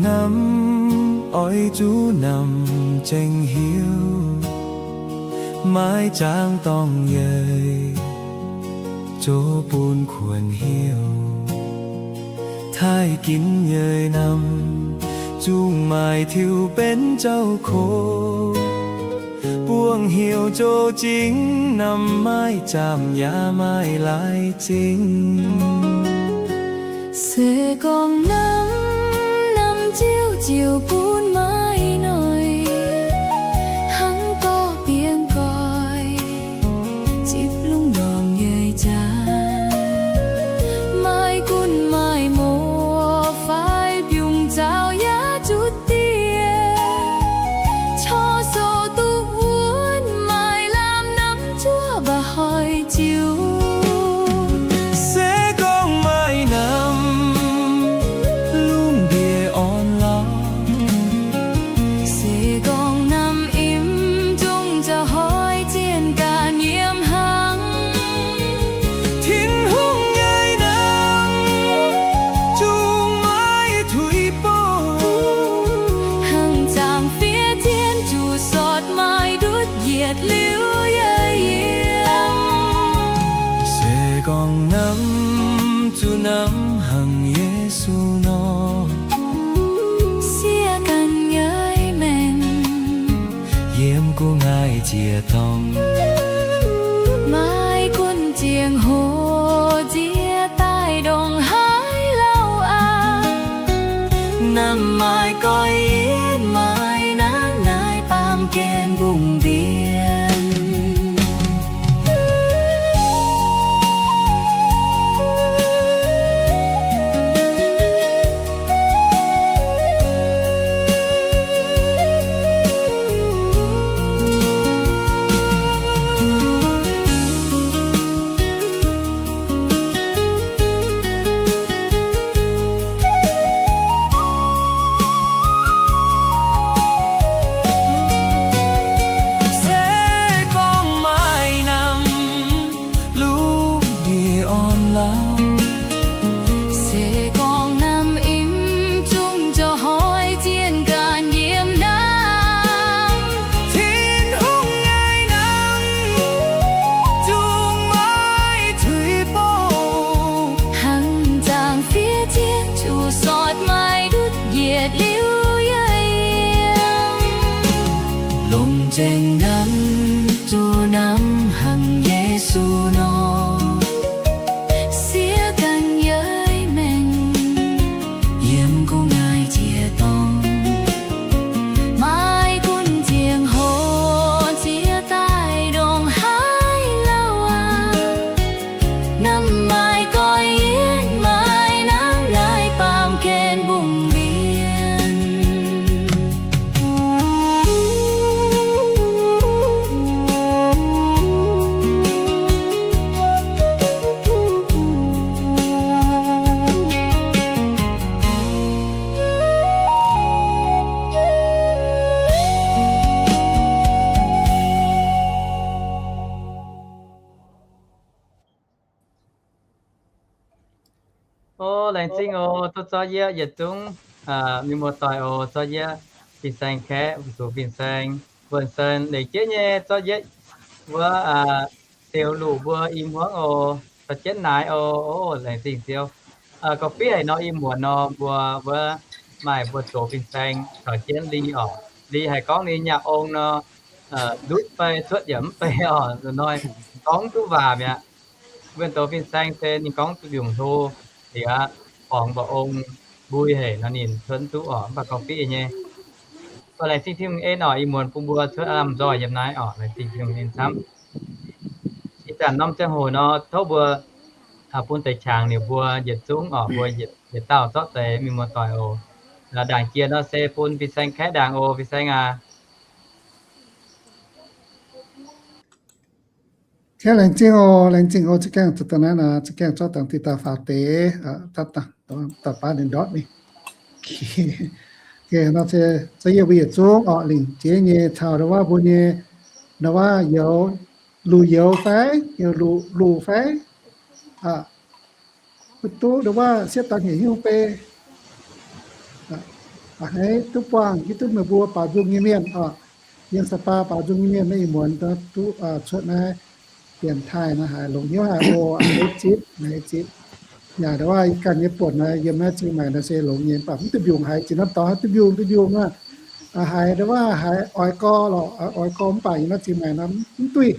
Namx, oix zuqc namx zengc hiuv, maiv zaangc dorngc yeic, zoux bun kuonx hiuv. Taaih ginv yeic namx, zungh maaih tiux benx zaux kox, buangh heuc zoux zingx namx, maiv zaamc yaac maiv laaix zingh. Se gorngv namx, namx ziouc ziouc bun maiv noic, hnangv dorh biengh goix, zipv lungh ndorm yeic jaax. Maiv gunv maaih muoz fai mbiungc zaux yaac zuqc diex, corc soux duqv wuonv, maaih lamh namx zuov mba'hnoi ziux. Se gorngv maaih namx, lungh ndiev orn lauh. Se gorngv namx im, zungv zaux hnoi zienh ganh yiem hnangv. Tin-Hungh nyei namx, zungv maiv tuix bouh, hnangv zaangc fiev zienh zuqc sortv maaih ndutv yietc liuz yeic yiem. Se gorngv namx zuqc namx hnangv Yesu nor, siev ganh nyei maengc, yiem gu'nguaaic jiex dorngx. Maiv gunv ziangh hoc nziex daaih ndongc haaix lauh aqv, namx maaih goiv yitv, maaih nangv naaiv baamh gen mbungv mbienx. Se gorngv maaih namx, lungh ndiev orn lauh. Se gorngv namx im, zungv zaux hnoi zienh ganh yiem hnangv. Tin-Hungh nyei namx, zungv maiv tuix bouh, hnangv zaangc fiev zienh zuqc sortv maaih ndutv yietc liuz yeic yiem. Longc nzengc namx zuqc namx hnangv Yesu nor, siev ganh nyei maengc, yiem gu'nguaaic jiex dorngx. Maiv gunv ziangh hoc nziex daaih ndongc haaix lauh aqv, namx maaih goiv yitv, maaih nangv naaiv baamh gen mbungv mbienx. O, laengz zingh oc, duqv zorqv yie yietc zungv mienh muoz-doic oc, zorqv yie fin-saeng kaeqv, zuqc fin-saeng, wuonh saeng leiz jeiv nyei zorqv yie wuov siou luqc mbuo i hmuangv oc, dorh jienv naaiv oc. O, laengz zingh Ziouv. Gorngv fiqv haic nor, ih muonz nor mbuo wuov maaih mbuo zoux fin-saeng caux jienv li oc. Li haiz gorngv ninh nyaanh ong nor, ndutv fai cuotv yaac mv bei oc. Hnoi gorngv duqv waac mi'aqv. Mbuo zoux fin-saeng se ninh gorngv duqv mbiungc hlo liuz, borngz mba'ong mbui haic nor ninh cuotv duqv oc, mv baac gorngv fiqv nyei. Mv baac laengz zingh Tin-Hungh en oc, ih muonz bun mbuo cuotv lamh nzoih yiem naaiv oc. Laengz zingh Tin-Hungh en camv. Ih zanc norm ziangh hoc nor tov mbuo bun deix qangx liuz mbuo yietc zungv oc, mbuo yietc dauh zorqv deix mienh muoz-doic oc. Ndaangc jiex nor se bun fin-saeng kaeqv ndaangc oc, fin-saeng aac. Kaeqv laengz zingh oc, laengz zingh oc, za'gengh zuqc daaih naaiv nor, za'gengh zorqv dangx diqc daaih faaux deix, daaih baav ninh ndortv mingh. Nor se zorqv yie mbuo yietc zungv oc, lingc jiex nyei caux ndau wuov mbuo nyei, ndau wuov youz, luc youz fai, youz luc, luc fai, mbuo duqv ndau wuov sieqv dangx hnyouv bei. A'hneiv duqv buangh hiuv duqv meih mbuo baaux nzung nyei mienh oc. Yiem Sa'baa baaux nzung nyei mienh naaiv ih muonz duqv cuotv naaiv dienx taaih naaiv haiz longx hnyouv haic oc. A'hneiv zipv, a'hneiv zipv. Yaac ndau wuov ih ganh nyei buonc naaiv yiem naaiv Zingh Maengc naaiv se longx nyei, mv baac mv duqv mbiungc haiz jiex norm dorngx haaix duqv mbiungc duqv mbiungc aqv. Haiz ndau wuov haiz oix gorx lorqc, oix gorx mv baac yiem naaiv Zingh Maengc naaiv mv duqv,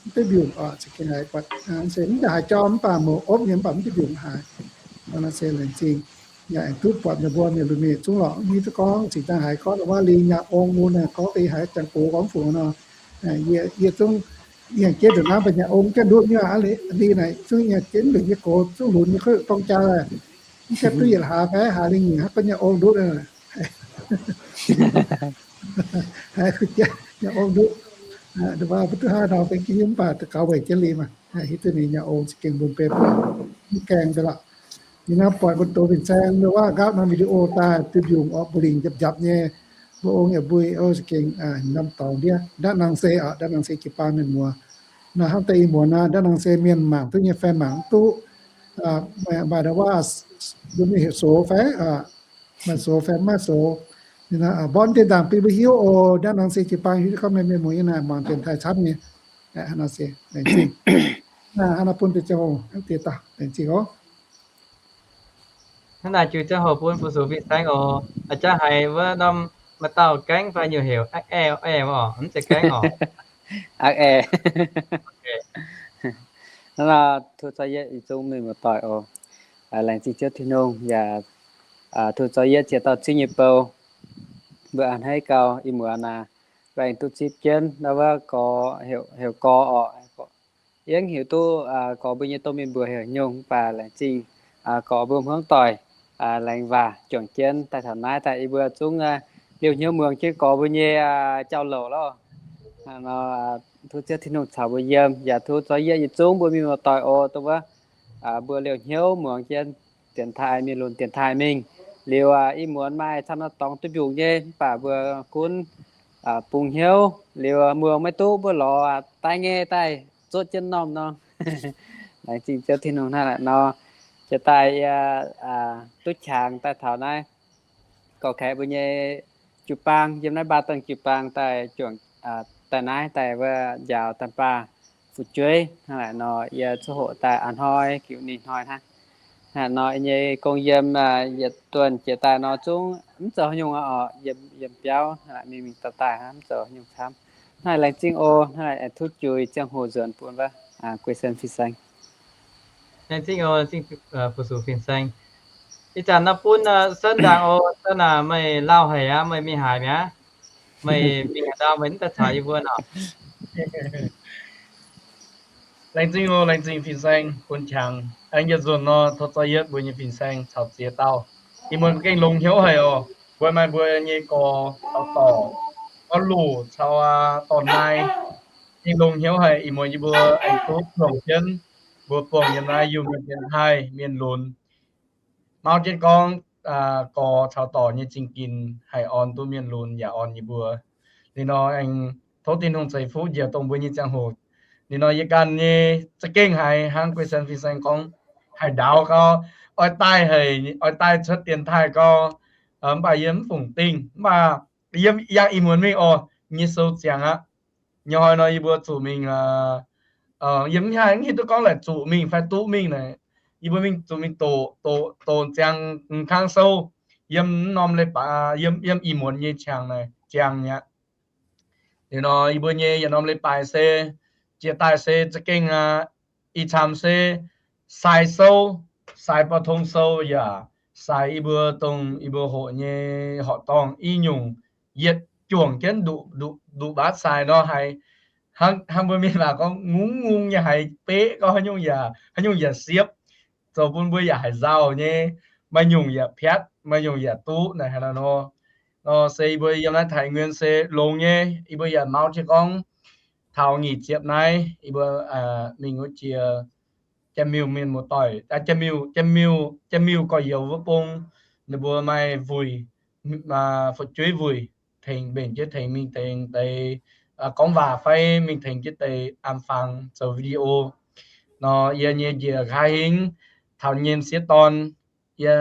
mv duqv mbiungc oc. Za'gengh haiz buatc se mv daaih haaix jauv mv baac mouz opv nyei mv baac mv duqv mbiungc haiz. Naaiv se laengz zingh. Yaac aengx duqv buatc meih mbuo mienh lunx mienh zungv lorqc, mv hiuv duqv gorngv cingx daaih haiz gorngv ndau wuov lingh nyaah ong mun naaiv gorngv deix haiz jangx gox gorngv fungc nor. Yie, yie zungv yangh jienv ndongc naaiv mbuo nyaah ong jienv ndutv nyei aqv. Lingh naaiv zungv yangh jienv lingh nyei gox zungv lunx nyei kuv dorng jaa. Mv gaengh duqv yietc hlaax fai hlaax lingh nyungc haiz gorngv nyaah ong ndutv. Haiz nyaah ong ndutv. Ndau wuov mbuo duqv haaix nor benx jienv mv baac daux gaux weic jienv lingh maah. Hiuv duqv ninh nyaah ong za'gengh mbun beiv mv gaengh deix lorqc. Ninh naaiv buatc mbuo doz fin-saeng ndau wuov nqaapv norm video daaih duqv mbiungc orqc, mbuo lingc njapc njapc nyei. Mbuo ong yaac mbui oc. Za'gengh norm dorngx ndiev ndaatv nangh se oc, ndaatv nangh se jiu-baang mienh muoz. Naaiv hnangv deix ih muonz naaiv ndaatv nangh se mienh mangc duqv nyei fai mangc mv duqv, maaih ndau wuov mbuo mingh heuc sox fai maaih sox fai mv maaih sox. Mborqv deix ndaangc bun mbuo hiuv oc. Ndaatv nangh se jiu-baang hiuv duqv gorngv meih mienh muoz nyei naaic mangc dienx taaih camv nyei. Hnangv naaiv se laengz zingh. Hnangv naaiv bun deix ziangh hoc hnangv deix daaih laengz zingh oc. Hnangv naaic jiu ziangh hoc bun fu-sux fin-saeng oc. A'jangv haiz wuov norm maaih dauh gaengv fai nyungc heuc akv aeqv, aeqv oc, mv zeiz gaengv oc. Akv aeqv. Hnangv naaiv tov zorqv yietv yietc zungv mienh muoz-doic oc. Laengz zingh Ziouv Tin-Hungh yaac tov zorqv yietv ziex dauh zipv nyei bou. Mbuo a'hneiv gau ih muonz naaic, mbuo aengx duqv zipv jienv naaiv wuov gorx, heuc gorx oc. Yie mv hiuv duqv gorx mbuo nyei domh mienh mbuox heuc nyungc, mv baac laengz zingh gorx mbuo hmuangv doic laengz waac juangc jienv daaih taux naaiv daaih. Yie mbuo zungv liouh hnyouv muangx jienv gorx mbuo nyei jauv-louc loh. Tov Ziouv Tin-Hungh caux mbuo yiem, yaac tov zorqv yietv yietc zungv mbuo mienh muoz-doic oc, dongh wuov mbuo liouh hnyouv muangx jienv dienx taaih, mienh lunx dienx taaih mingh. Liuz ih muonz maaih camv norm dorngx duqv mbiungc nyei, mv baac mbuo gunv bungx hnyouv. Liuz muangx maiv duqv mbuo lorz daaih nyei daaih zuotv jienv normh nor. Laengz zingh Ziouv Tin-Hungh hnangv naaic nor. Jiex daaih yie duqv qangx daaih taux naaiv gorx-kaeqv mbuo nyei jiu-baang, yiem naaiv mbaa dongh jiu-baang daaih juangc daaih naaiv daaih wuov njaaux daaih mbaah fu'jueiv hnangv naaic nor. Yie coqv hoqc daaih a'hnoi giux ninh hnoi hnangv. Hnangv naaic nor yie nyei gong yiem yietc duonh jiex daaih nor zungv mv zoux haaix nyungc oc, yiem biauv hnangv naaic mingh mingh daaih daaih hnangv, mv zoux haaix nyungc camv. Hnangv naaic laengz zingh oc. Hnangv naaic aengx tov juix ziangh hoc nzuonx bun wuov Guei Sen fin-saeng. Laengz zingh oc, laengz zingh fu-sux fin-saeng. Ih zanc nor bun Sen ndaangc oc. Sen aac, meih lauh haic aqv, meih mingh haaix mi'aqv? Meih mingh haaix ndau meih mv daaih caux yie mbuo nor? Laengz zingh oc, laengz zingh fin-saeng bun qangx. Aengx yietc nzunc nor tov zorqv yietv mbuo nyei fin-saeng caux ziex dauh. Ih muonz gengh longx hnyouv haic oc. Mbuo maaih mbuo nyei gorx caux dorc, gorx-loc caux dorc-naai. Gengh longx hnyouv haic. Ih muonz yie mbuo aengx duqv buangh jienv, mbuo buangh yiem naaiv Iu-Mienh dienx taaih mienh lunx. Mauv jienv gorngv gorx caux dorc nyei zingh ginx haih orn duqv mienh lunx yaac orn yie mbuo. Ninh nor aengx tov Tin-Hungh ceix fuqv njiec dongh mbuo nyei ziangh hoc. Ninh nor yie ganh nyei za'gengh haiz hnangv Guei Sen fin-saeng gorngv, haih ndaaux gau, oix daaih haic, oix daaih cuotv dienx taaih gau. Mv baac yie mv fungc dingh, mv baac yiem yangh ih muonz mingh oc, nyei sou ziangx aqv. Nyei hnoi nor yie mbuo zuqc mingh, yie mv haih mv hiuv duqv gorngv laaic zuqc mingh fai duqv mingh naaic. Yie mbuo mingh zuqc mingh doqc, doqc, doqc ziangx kang sou yiem norm leiz-baaix, yiem, yiem ih muonz nyei qangx naaic ziangx mi'aqv. Liuz nor yie mbuo nyei yietc norm leiz-baaix se jiex daaih se za'gengh ih camv se sai sou, sai bau tong sou yaac sai yie mbuo dongh yie mbuo hoqc nyei horqc dorngh i nyungc yietc juangc jienv nduqc, nduqc, nduqc mbaatv sai nor haiz, hnangv, hnangv mbuo mienh waac gorngv ngung ngung nyei haiz beqv gorngv haaix nyungc yaac, haaix nyungc yaac siepv, zoux bun mbuo yaac haiz nzauh nyei, maaih nyungc yaac piatv, maaih nyungc yaac duqv naaic haaix nor. Nor se yie mbuo yiem naaiv Taiv Nguyen se longx nyei, yie mbuo yaac mauv jienv gorngv taux nyic ziepc naaiv, yie mbuo mingh wuov jiex Janx-Miuh mienh muoz-doic, Janx-Miuh, Janx-Miuh, Janx-Miuh gorx-youz wuov bung, ninh mbuo maaih wuic, fu'jueiv wuic, tengx mbenc jienv tengx mingh tengx deix gorngv waac fai mingh tengx jienv deix an fangx zoux video. Nor yie nyei njiec nqa'haav hingv taux nyei m'sieqv dorn, yie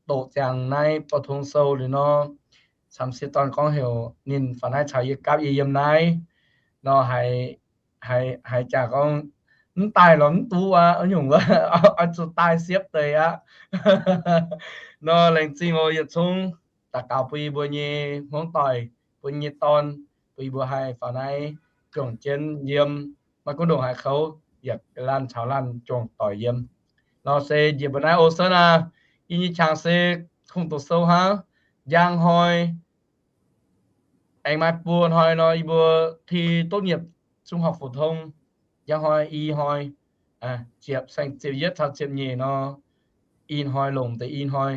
doqc ziangx naaiv bau tong sou liuz nor, camv sieqv dorn gorngv heuc ninh faaux naaiv caux yie gapv yie yiem naaiv nor, haiz, haiz jaax gorngv, mv daaih lorz mv duqv aqv, nyungc wuov, oix zuqc daaih siepv deix aqv. Nor laengz zingh oc yietc zungv daux gaux bun yie mbuo nyei hmuangv doic, bun yie nyei dorn, bun yie mbuo haih faaux naaiv juangc jienv yiem, maiv gunv ndongc haaix kouv, yaac laanh caux laanh juangc doic yiem. Nor se njiec mbuo naaiv oc. Sou naaiv, yie nyei qangx se kungx doqc sou hnangv. Njang hnoi aengx maaih buo hnoi nor, yie mbuo thi tốt nghiệp trung học phổ thông. Njang hnoi, i hnoi, ziepc, saeng ziepc yietv caux ziepc nyeic nor, i hnoi longc deix i hnoi.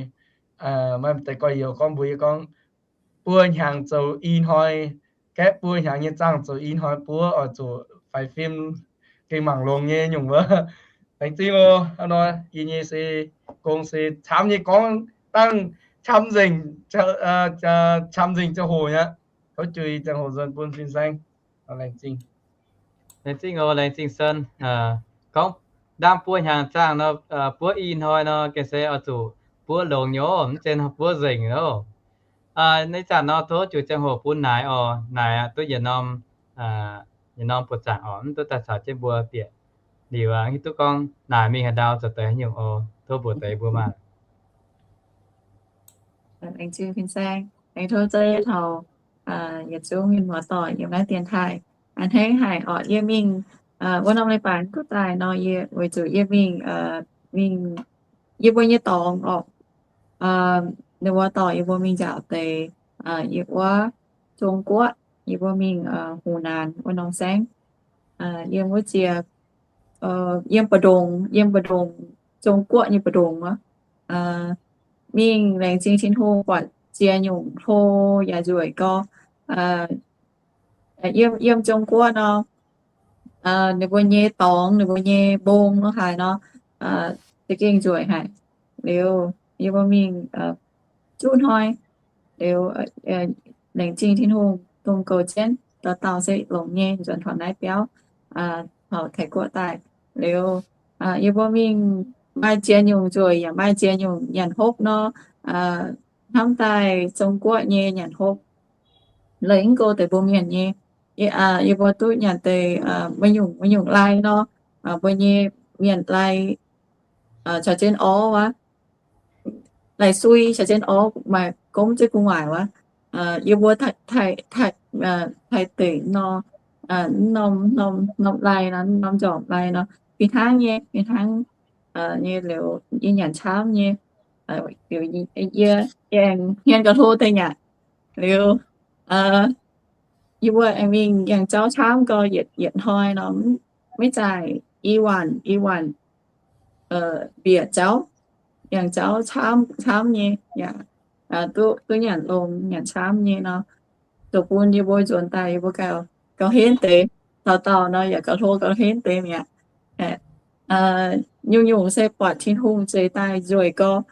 Maaih deix gorx-youz gorngv mbuox yie gorngv, buo hnyangx zoux i hnoi, gaeqv buo hnyangx nyei zaangh zoux i hnoi buov, oix zuqc faix fim gengh mangc longx nyei nyungc wuov. Laengz zingh oc. Hnangv nor yie nyei se gong se camv nyei gorngv dangh camv nzengc, camv nzengc ziangh hoc aqv. Tov juix ziangh hoc nzuonx bun fin-saeng. Laengz zingh. Laengz zingh oc, laengz zingh Sen. Gorngv ndaamv buo hnyangx zaangh nor, buov i hnoi nor, gengh se oix zuqc buov longx nyei oc, mv zeiz buov nzengc oc. Naaiv zanc nor tov juix ziangh hoc bun naaic oc. Naaic duqv yietc norm, yietc norm buoz zaangc oc, mv duqv daaih caux jienv mbuo bieqc. Liuz hiuv duqv gorngv naaic mingh haaix ndau zoux deix haaix nyungc oc. Tov mbuox deix mbuo maah. Laengz zingh fin-saeng, laengz tov za'yietv taux yietc zungv mienh muoz-doic yiem naaiv dienx taaih. A'hneiv haic oc, yie mingh wuov norm leiz-baaix guv daaih nor, yie weic zuqc yie mingh, mingh yie mbuo nyei dorngx oc. Ninh mbuo dorh yie mbuo mingh njaaux deix yiem wuov Zong-Guoqv, yie mbuo mingh Hunan wuov norm saengv. Yiem wuov ziex, yiem mbu'ndongx, yiem mbu'ndongx, Zong-Guoqv nyei mbu'ndongx wuov. Mingh laengz zingh Tin-Hungh buatc ziex nyungc hlo yaac nzueic gau. Yiem, yiem Zong-Guoqv nor, ninh mbuo nyei dorngx, ninh mbuo nyei mbong nor haaix nor, za'gengh nzueic haic. Liuz yie mbuo mingh zuqc hnoi, liuz laengz zingh Tin-Hungh dongh goux jienv dauh dauh se longx nyei nzuonx taux naaiv biauv, taux Taiv-Guoqv daaih. Liuz yie mbuo mingh maaih ziex nyungc nzueic yaac maaih ziex nyungc nyanc hopv nor, hnamv daaih Zong-Guoqv nyei nyanc hopv, lengv go deix mbuo mienh nyei. Yie mbuo duqv nyanc deix maiv nyungc, maiv nyungc lai nor, mbuo nyei mienh lai caux jienv orv wuov, lai sui caux jienv orv maaih gomv jienv gu'nguaaic wuov. Yie mbuo Taiv, Taiv deic nor, norm, norm lai nor, norm nzormc lai nor, fih hnangv nyei, fih hnangv nyei. Liuz yie nyanc camv nyei. Liuz yie, yie aengx hmien ga'hlo deix nyanc. Liuz yie mbuo aengx mingh yangh jauv camv gau, yietc, yietc hnoi nor, maiv zaaic i waanc, i waanc mbiec jauv, yangh jauv camv, camv nyei yaac duqv, duqv nyanc longx, nyanc camv nyei nor. Zoux bun yie mbuo nzuonx daaih yie mbuo gauh, gauh henv deix, dauh dauh nor yaac gauh hlo gauh henv deix mi'aqv. Nyungc-nyungc se buatc Tin-Hungh zeix daaih nzueic gau.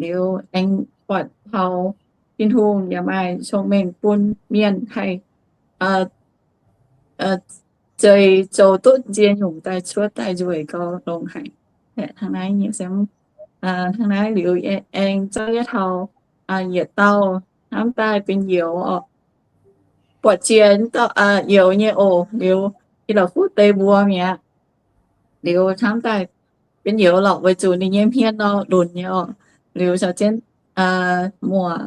Liuz aengx buatc taux Tin-Hungh yaac maaih cong-mengh bun mienh haih zeix zoux duqv nziex nyungc daaih cuotv daaih nzueic gau longx haic. Hnangv naaiv nyei se, hnangv naaiv liuz aengx zorqv yietv taux yietc dauh hnamv daaih benx youz oc. Buatc jiex youz nyei oc. Liuz yie la'kuqv deix mbuo mi'aqv. Liuz hnamv daaih benx youz lorqc weic zuqc ninh nyei hmien nor lunx nyei oc. Liuz caux jienv muoc,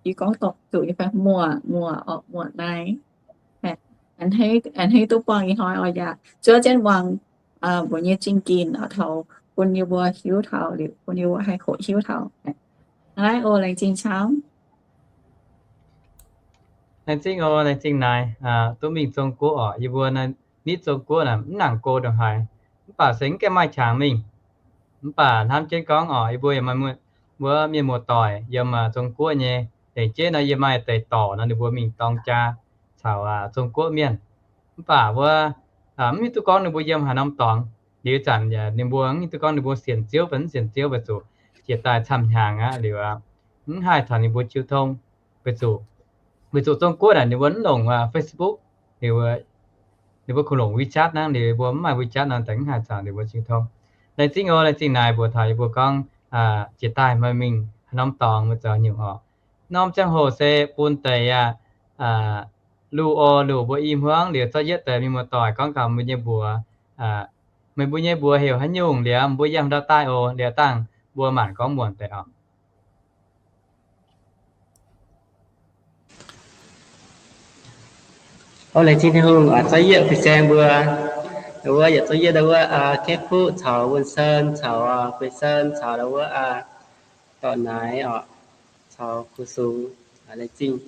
yie gorngv zuqc nyei fai, muoc, muoc oc, muoc naaiv. A'hneiv duqv buangh ih hnoi oc yaac zuov jienv muangx mbuo nyei zingh ginc oc, taux bun yie mbuo hiuv taux liuz, bun yie mbuo haih hoqc hiuv taux. Naaiv oc, laengz zingh camv. Laengz zingh oc, laengz zingh naaic. Duqv mingh Zong-Guoqv oc, yie mbuo nitv Zong-Guoqv naaic mv nangc go ndongc haaix, mv baac se mv gaengh maaih qangx mingh. Mv baac hnamv jienv gorngv oc, yie mbuo yaac maaih mbuo mienh muoz-doic yiem Zong-Guoqv nyei. Lengc jeiv nor yie maaih deix dorc nor ninh mbuo mingh dorng jaa caux Zong-Guoqv mienh. Mv baac wuov mv hiuv duqv gorngv ninh mbuo yiem haaix norm dorngx. Liuz zanc ninh mbuo mv hiuv duqv gorngv ninh mbuo sienx Ziouv fai mv sienx Ziouv, weic zuqc jiex daaih camv hnyangx aqv. Liuz mv haih caux ninh mbuo jiu tong, weic zuqc, weic zuqc Zong-Guoqv naaic ninh mbuo mv longc Facebook, ninh mbuo kungx longc WeChat hnangv. Liuz mbuo mv maaih WeChat nor, daaih mv haih caux ninh mbuo jiu tong. Laengz zingh oc, laengz zingh naaic mbuox taux yie mbuo gorngv jiex daaih meih mingh haaix norm dorngx, meih zoux haaix nyungc oc. Norm ziangh hoc se bun deix yaac luh oc, luh mbuo i hmuangv liuz zorqv yietv deix mienh muoz-doic gorngv gaax mbuo nyei mbuox. Meih mbuo nyei mbuox heuc haaix nyungc liuz mbuo yiem ndau daaih oc, liuz dangh mbuo maanc gorngv muonc deix oc. O, laengz zingh Tin-Hungh zorqv yietv fin-saeng mbuo, ndau wuov yietc zorqv yietv ndau wuov Kepv Kuqv caux Wuonh Sen caux Guei Sen caux ndau wuov Dorc Naaic oc, caux Kuv Sungx. Laengz zingh,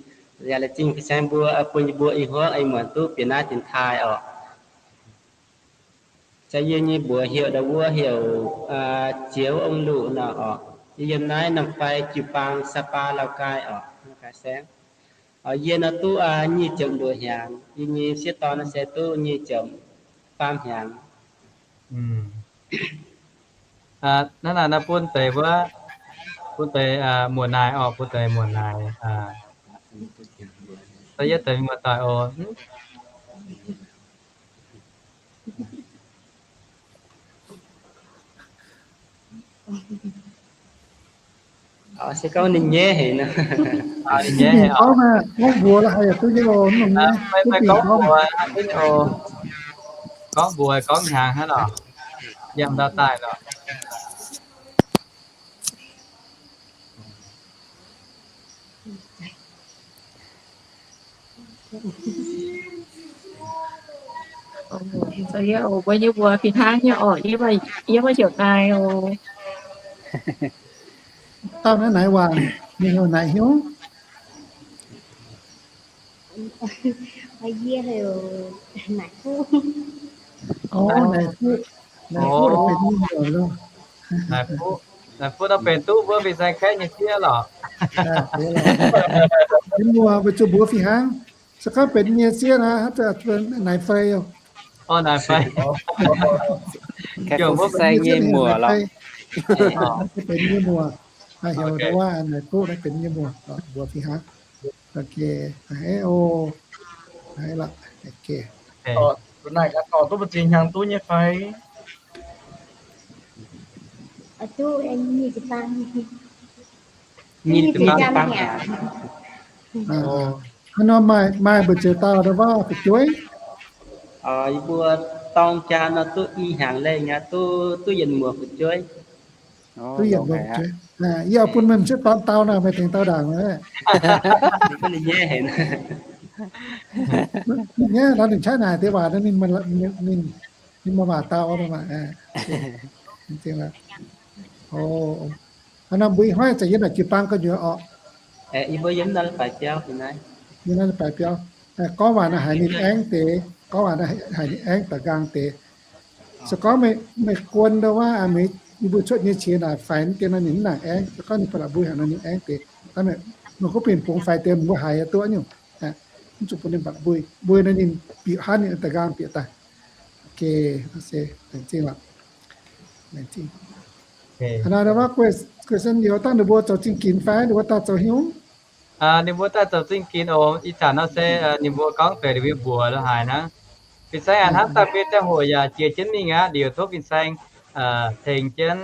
yaac laengz zingh fin-saeng mbuo bun yie mbuo i hmuangv ei muonc duqv bieqc naaiv dienx taaih oc. Jaax yie nyei mbuox heuc ndau wuov heuc Ziouv Ong Luqc nor oc. Yie yiem naaiv norm fai jiu-baang Sapa, Lào Cai oc, Lào Cai saengv. Yie nor duqv nyic ziepc luoqc hnyangx. Yie nyei sieqv dorn nor se duqv nyic ziepc faam hnyangx. Naaiv naaic nor bun deix wuov, bun deix muoc naaic oc, bun deix muoc naaic. Da'yietv deix muoc-doic oc. Se gorngv ninh nyaiv haic nor, ninh nyaiv haic oc. Gorngv mbuox la'haiz yaac duqv nyei oc, mv nongx nyaiv. Fai gorngv mbuox duqv nyei oc. Gorngv mbuox gorngv hnyangx hnangv lorqc. Yiem ndau daaih lorqc. Mbuo nyei mbuox fih hnangv nyei oc, yie maiv heuc naaic oc. Dauh naaiv naaic waac, ninh heuc naaic hnyouv. Naaic fuqv, naaic fuqv, naaic fuqv benx nyei muoc loh. Naaic fuqv nor benx duqv mbuo fin-saeng kaeqv nyei sieqv lorqc. Nyei muoc, weic zuqc mbuox fih hnangv. Se gorngv benx nyei sieqv naaic, naaic fei. Naaic fei. Benx nyei muoc lorqc. Benx nyei muoc. Heuc ndau wuov naaic fuqv naaiv benx nyei muoc, mbuox fih hnangv. Naaic gaax dorh duqv mbu'ziex hnyangx duqv nyei fai? Duqv nyic ziepc faam hnyangx. Hnangv nor maaih, maaih mbu'ziex dauh ndau wuov fu'jueiv? Yie mbuo dorng jaa nor duqv i hnyangx lengh aqv, duqv, duqv yietc muoz fu'jueiv. Duqv yietc muoz fu'jueiv. Yie oix bun meih m'sieqv dorn dau nor, meih tengx dau ndaangc. Ninh nyaiv haic. Ninh nyaiv nor, ninh qaqv naaic deix waac nor, ninh, ninh maaih waac dau oc. Hnangv nor mbuo ih hnoi zanc yiem naaic jiu-baang gu'nyuoz oc. Yiem naaiv leiz-baaix biauv. Gorngv waac naaic haiz ninh aengv deix, gorngv waac naaic haiz ninh aengv da'nqaang deix. Se gorngv meih guon ndau wuov, meih, yie mbuo cuotv nyei qiex naaic faix deix nor ninh mv nangc aengv. Se gorngv ninh ba'laqc mbui haic nor ninh aengv deix. Meih gorngv bienh bungx faix deix mbuo haiz duqv nyungc. Mv zuqc bun ninh ba'laqc mbui. Mbui nor ninh bieqc hnangv ninh da'nqaang bieqc daaih. Laengz zingh lorqc. Hnangv naaic ndau wuov guei sen youz dangh ninh mbuo zoux zingh ginx fai ninh mbuo daaih zoux hnyouv? Ninh mbuo daaih zoux zingh ginx oc. Ih zanc nor se ninh mbuo gorngv deix liuz mbuox lo haaix hnangv. Fin-saeng aac hnamv daaih biei ziangh hoc yaac jiex jienv mingh aqv, liuz tov fin-saeng tengx jienv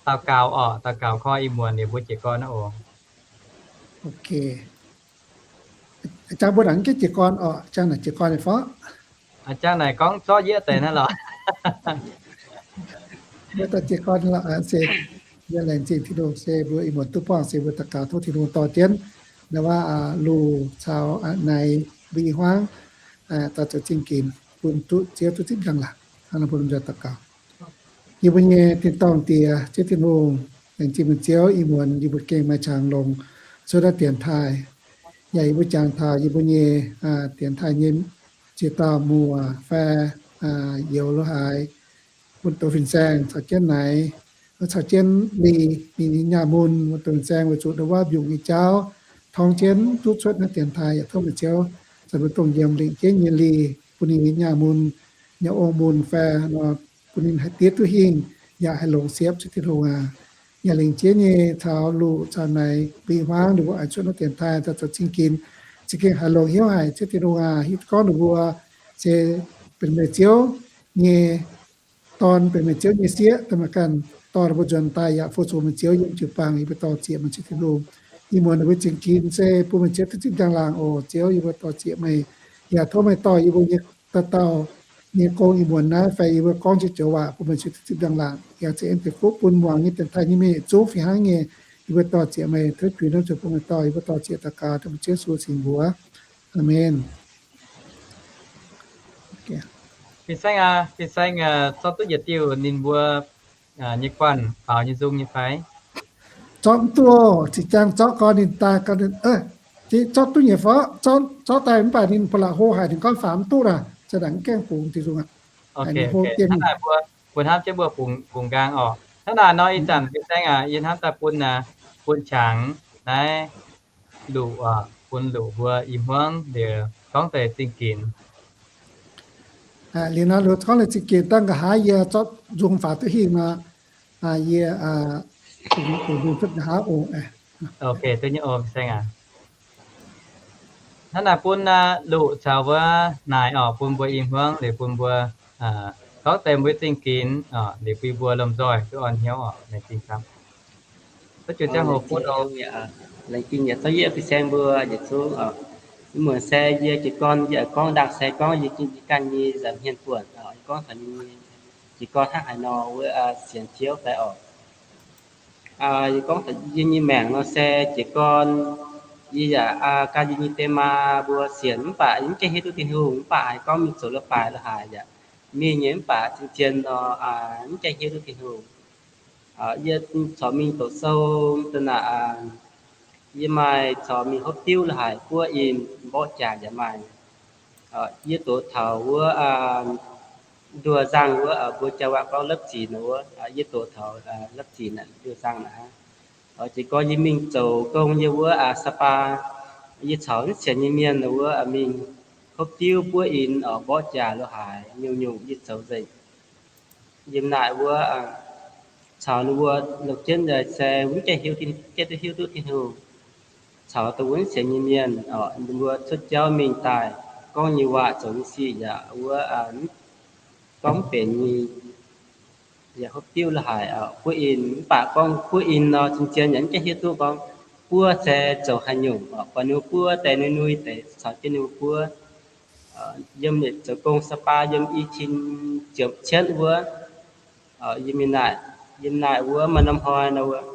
daux gaux oc. Daux gaux koi ih muonc liuz mbuo jiez gorn oc. Jangx mbuo naaic jiez gorn oc. Jangx naaic jiez gorn fai? Jangx naaic gorngv zorqv yie deix naaiv lorqc. Mbuo daaih jiez gorn lorqc. Se laengz zingh Tin-Hungh se mbuo ih muonz duqv buangh se mbuo daux gaux tov Tin-Hungh dorh jienv ndau wuov Luh caux Naix mbuo i hmuangv daaih zoux zingh ginx bun duqv Ziouv duqv zipv njang-laangc. Hnangv nor mbuo lomh nzoih daux gaux. Yie mbuo nyei tin-dorngh Diex, Ziouv Tin-Hungh, laengz zingh meih Ziouv ih muonz yie mbuo gengh maaih qangx longx cuotv naaiv dienx taaih. Yaac yie mbuo jangx taux yie mbuo nyei dienx taaih nyei ziex dauh muoc fai youz lo haaix, bun douz fin-saeng caux jienv Naix, caux jienv Lih, ninh nyei nyaah mun, bun douz fin-saeng weic zuqc ndau wuov mbiungc nyei jauv torngv jienv duqv cuotv naaiv dienx taaih. Yaac tov meih Ziouv zanc mbuo dongh yiem lingc jienv nyei Lih, bun ninh nyei nyaah mun, nyei ong mun fai nor, bun ninh haih diev duqv hingh, yaac haih longx siepv, Ziouv Tin-Hungh aac. Yaac lingc jienv nyei caux Luh caux Naix mbuo i hmuangv ninh mbuo oix cuotv naaiv dienx taaih daaih zoux zingh ginx, za'gengh haiz longx hnyouv haic, Ziouv Tin-Hungh aac. Hiuv duqv gorngv ninh mbuo se benx meih Ziouv nyei dorn, benx meih Ziouv nyei sieqv, daaih maaih ganh dorh ninh mbuo nzuonx daaih yaac fu-sux meih Ziouv yiem jiu-baang, yie mbuo dorh zieqc meih Ziouv Tin-Hungh. ih muonz ninh mbuo zingh ginx se bun meih zieqv duqv zipv njang-laangc oc. Ziouv, yie mbuo dor-ziec meih, yaac tov meih dorh yie mbuo nyei dauh dauh nyei gong ih muonz naaiv fai yie mbuo gorngv jienv joux waac bun meih zieqv duqv zipv njang-laangc, yaac ceix en deic-fuqv bun muangx nyei dienx taaih nyei mienh yietc zungv fih hnangv nyei. Yie mbuo dor-ziec meih, tov juix norm zuqc bun meih dorh yie mbuo dor-ziec daux gaux dengv bun Ziouv Yesu cing mbuox. Aamen. Fin-saeng aac, fin-saeng zorqv duqv yietc diuh ninh mbuo nyei guanh faaux nyei nzung nyei fai? Zorqv mv duqv oc. Zinh ziangx zorqv gau ninh daaih gau ninh, zorqv duqv nyei fai? Zorqv daaih mv baac ninh ba'laqc hlo haic, ninh gorngv faaux mv duqv naaic, za'naaic mv gaengh bungx diuh nzung aqv. Hnangv naaic mbuo, mbuo hnamv jienv mbuo bungx nqaang oc. Hnangv naaic nor ih zanc fin-saeng aac, yie hnamv daaih bun, bun qangx naaiv Luqc, bun Luqc mbuo i hmuangv liuz gorngv deix zingh ginx. Liuz nor Luqc gorngv deix zingh ginx dangh nqa'haav yie zorqv nzung faaux duqv hingh nor, yie bungx nzung cuotv nqa'haav oc. Hnangv naaic bun Luqc caux wuov naaic oc, bun mbuo i hmuangv liuz bun mbuo gorngv deix mbuo zingh ginx oc, liuz bun mbuo lomh nzoih duqv orn hnyouv oc. Laengz zingh camv. Laengz zingh yietc zungv yie fin-saeng mbuo yietc zungv. Ih muonz se yie jiez gorn yie gorngv ndaangc se gorngv yie ganh nyei nza'hmien buonc, yie gorngv taux yie nyei jiez gorn hnangv haaix nor wuov sienx Ziouv fai oc. Yie gorngv taux yie nyei maengc nor se jiez gorn yie yaac gan yie nyei diex maa mbuo sienx mv baac yie mv gaengh hiuv duqv Tin-Hungh, mv baac haiz gorngv mingh zoux leiz-baaix lo haaix yaac mingh nyei, mv baac zien-zien nor mv gaengh hiuv duqv Tin-Hungh. Yie corc mingh doqc sou da'naaic, yie maaih corc mingh hopv diuv lo haaix buov in mborqv jaax yaac maaih. Yie doqc taux wuov nduoh nzangh wuov, mbuo jauv-waac gorngv lopv zinc wuov, yie doqc taux lopv zinc naaic nduoh nzangh naaic. Jiez gorn yie mingh zoux gong yie wuov Sa'baa, yie caux mv sienx nyei mienh wuov mingh hopv diuv buov in mborqv jaax lo haaix nyungc-nyungc yie zoux nzengc. Yiem naaic wuov caux ninh mbuo longc jienv se mv gaengh hiuv, gaengh duqv hiuv duqv Tin-Hungh. Caux dongh wuov mv sienx nyei mienh, ninh mbuo cuotv jauv mingh daaih gorngv nyei waac zoux nyei sic yaac wuov gorngv mv benx nyei. Yaac hopv diuv lo haaix buov in, mv baac gorngv buov in nor, zien-zien yaac mv gaengh hiuv duqv gorngv buov se zoux haaix nyungc, buatc ninh mbuo buov deix nui-nui deix caux jienv ninh mbuo buov. Yiem yietc zoux gong Sa'baa yiem i cin ziepc cietv wuov, yiem naaic, yiem naaic wuov maaih norm hnoi nor wuov,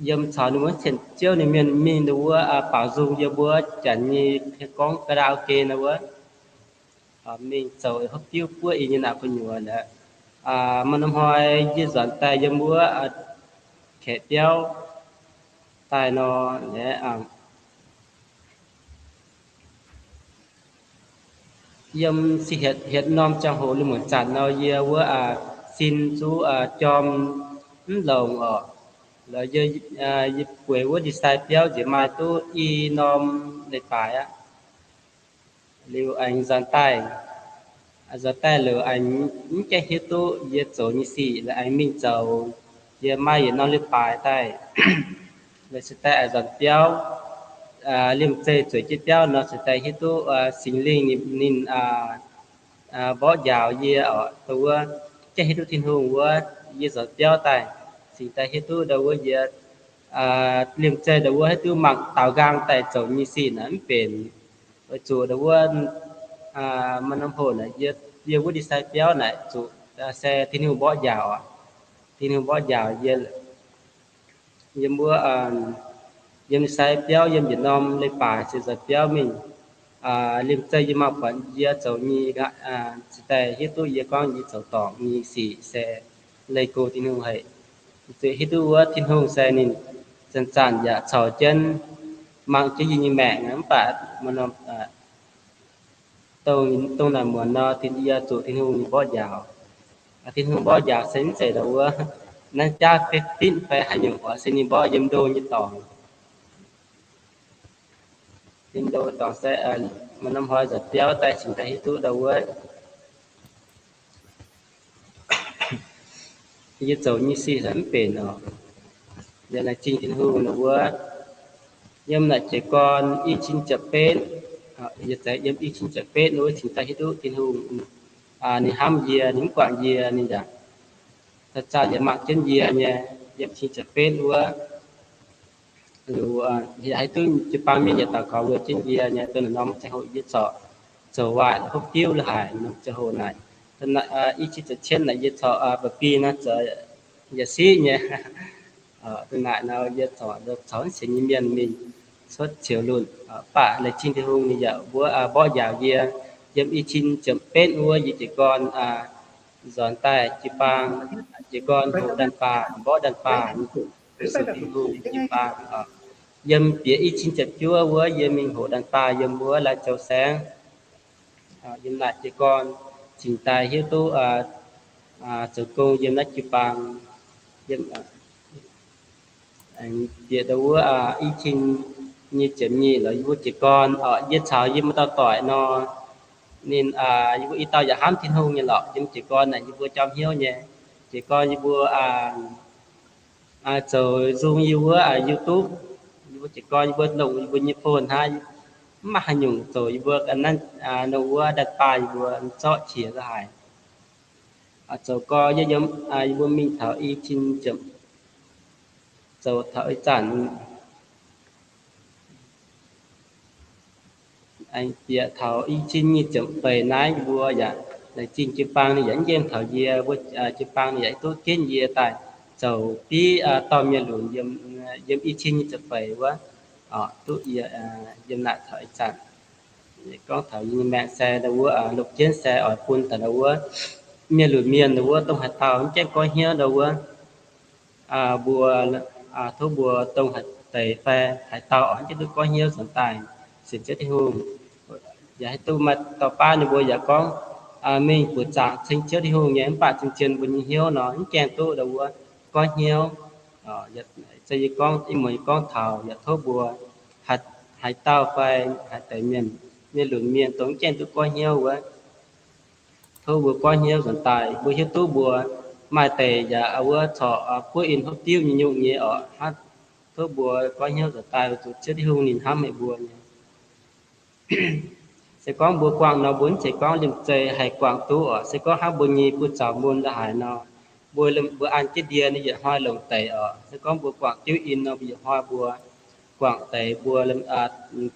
yiem caux ninh mbuo sienx Ziouv nyei mienh mingh nor wuov baaux nzung yiem wuov janx nyei gorngv karaoke nor wuov, mingh zoux hopv diuv buov in nyei naaic gu'nyuoz aqv. Maaih norm hnoi yie nzuonx daaih yiem wuov kaeqv biauv daaih nor, yiem se hietc norm ziangh hoc lungh muonc zanc nor yie wuov sin zuqc jorm mv longx oc. Lorz yie bueix wuov ndie-sai biauv nziex maaih duqv i norm leiz-baaix aqv. Liuz aengx nzuonx daaih, nzuonx daaih liuz aengx mv gaengh hiuv duqv yie zoux nyei sic, liuz aengx mingh zoux, yie maaih yietc norm leiz-baaix daaih. Liuz se daaih aengx nzuonx biauv, liemh zeih zueiz jienv biauv nor se daaih hiuv duqv Singx Lingh ninh mborqv njaaux yie oc, dongh wuov gaengh hiuv duqv Tin-Hungh wuov, yie nzuonx biauv daaih, cingx daaih hiuv duqv dongh wuov yie liemh zeih dongh wuov hiuv duqv mangc daaux nqaang daaih zoux nyei sic naaic mv benx. Weic zuqc dongh wuov maaih norm hoc naaic yie wuov ndie-sai biauv naaic zuqc se Tin-Hungh mborqv njaaux oc. Tin-Hungh mborqv njaaux yie, yiem wuov, yiem ndie-sai biauv yiem yietc norm leiz-baaix se nzuonx biauv mingh. Liemh zeih yie mangc buatc yie zoux nyei, se daaih hiuv duqv yie gorngv yie zoux dorngc nyei sic se leih go Tin-Hungh haic. Zuqc hiuv duqv wuov Tin-Hungh se ninh zanc-zanc yaac caux jienv mangc jienv yie nyei maengc, mv baac maaih norm dongh naaic muonz nor, yie zuqc Tin-Hungh ninh mborqv njaaux. Tin-Hungh mborqv njaaux se mv zeiz dongh wuov naaiv jaav fitv fai haaix nyungc oc, se ninh mborqv yiem ndo nyei dorngx. Yiem ndo dorngx se maaih norm hnoi nzuonx biauv daaih cingx daaih hiuv duqv dongh wuov yie zoux nyei sic mv benx oc. Yaac laengz zingh Tin-Hungh dongh wuov yiem naaic jiez gorn i cin ziepc betv, yiem i cin ziepc betv wuov cingx daaih hiuv duqv Tin-Hungh ninh hnamv yie, ninh mv guangc yie, ninh yaac zanc-zanc yaac mangc jienv yie nyei. Yiem cin ziepc betv wuov Liuz, haiz duqv jiu-baang mienh yietc dauh gorx wuov jienv yie nyei, dongh norm ziangh hoc yie corc zoux waaic hopv diuv la'haic norm ziangh hoc naaic. I cin ziepc cien naaic yie corc ba'bi naaiv zoux yaac siqv nyei. Dongh naaic nor yie corc caux sienx nyei mienh mingh cuotv ceux lunh, mv baac laengz zingh Tin-Hungh ninh yaac mbuox mborqv njaaux yie, yiem i cin ziepc betv wuov yie jiez gorn nzuonx daaih jiu-baang, jiez gorn hoqc ndaanh-baah, mborqv ndaanh-baah, sienx Tin-Hungh yiem jiu-baang. Yiem bieqc i cin ziepc juov wuov yie mingh hoqc ndaanh-baah yiem wuov Lai Châu Saengv. Yiem naaic jiez gorn cingx daaih hiuv duqv zoux gong yiem naaiv jiu-baang. Bieqc ndau wuov i cin nyic ziepc nyeic lorz yie mbuo jiez gorn, yie caux yie mbuo dauh doic nor, ninh, yie mbuo i dauh yaac hnamv Tin-Hungh nyei lorqc. Yiem jiez gorn naaic yie mbuo jauv hnyouv nyei. Jiez gorn yie mbuo zoux nzung yie wuov YouTube, yie mbuo jiez gorn yie mbuo longc yie mbuo nyei phone hnangv, mv maaih haaix nyungc zoux yie mbuo naaiv, nor wuov ndaanh-baah yie mbuo zorqv qiex la'haic. Zoux gorx yie yiem, yie mbuo mingh taux i cin ziepc, zoux taux ih zanc bieqc taux i cin nyic ziepc feix naaiv yie mbuo yaac laengz zingh jiu-baang ninh yaac mv nqemh taux yie, mbuo jiu-baang ninh yaac duqv ginv yie daaih zoux div dorh mienh lunc yiem i cin nyic ziepc feix wuov, duqv yiem naaic taux ih zanc. Gorngv taux yie nyei maengc se ndau wuov longc jienv se oix bun daaih ndau wuov mienh lunc mienh ndau wuov dongh haaix dauh mv gaengh goiv hnyouv ndau wuov, mbuo, tov mbuo dongh haaix deix fai haaix dauh oix mv gaengh duqv goiv hnyouv nzuonx daaih sienx Ziouv Tin-Hungh. Yaac haih duqv maaih dauh baav ninh mbuo yaac gorngv mingh buoqc zaangc ceng Ziouv Tin-Hungh nyei, mv baac zien-zien mbuo nyei hnyouv nor mv gaengh duqv ndau wuov goiv hnyouv. Se yie gorngv ih muonz yie gorngv taux yaac tov mbuo haaix dauh fai haaix deix mienh, mienh lunc mienh dongh mv gaengh duqv goiv hnyouv wuov, tov mbuo goiv hnyouv nzuonx daaih. Mbuo hiuv duqv mbuo maaih deix yaac wuov corc buov in hopv diuv nyei nyungc nyei oc. Tov mbuo goiv hnyouv nzuonx daaih weic zuqc Ziouv Tin-Hungh ninh hnamv haic mbuo nyei. Se gorngv mbuo guangc nor mbuo mv zeiz gorngv liemh zeih haih guangc duqv oc. Se gorngv hnangv mbuo nyei buoz-zaux mun la'haic nor, mbuo, mbuo an jienv ndie ninh yietc hnoi longc deix oc. Se gorngv mbuo guangc diuv in nor mbuo yietc hnoi mbuo guangc deix mbuo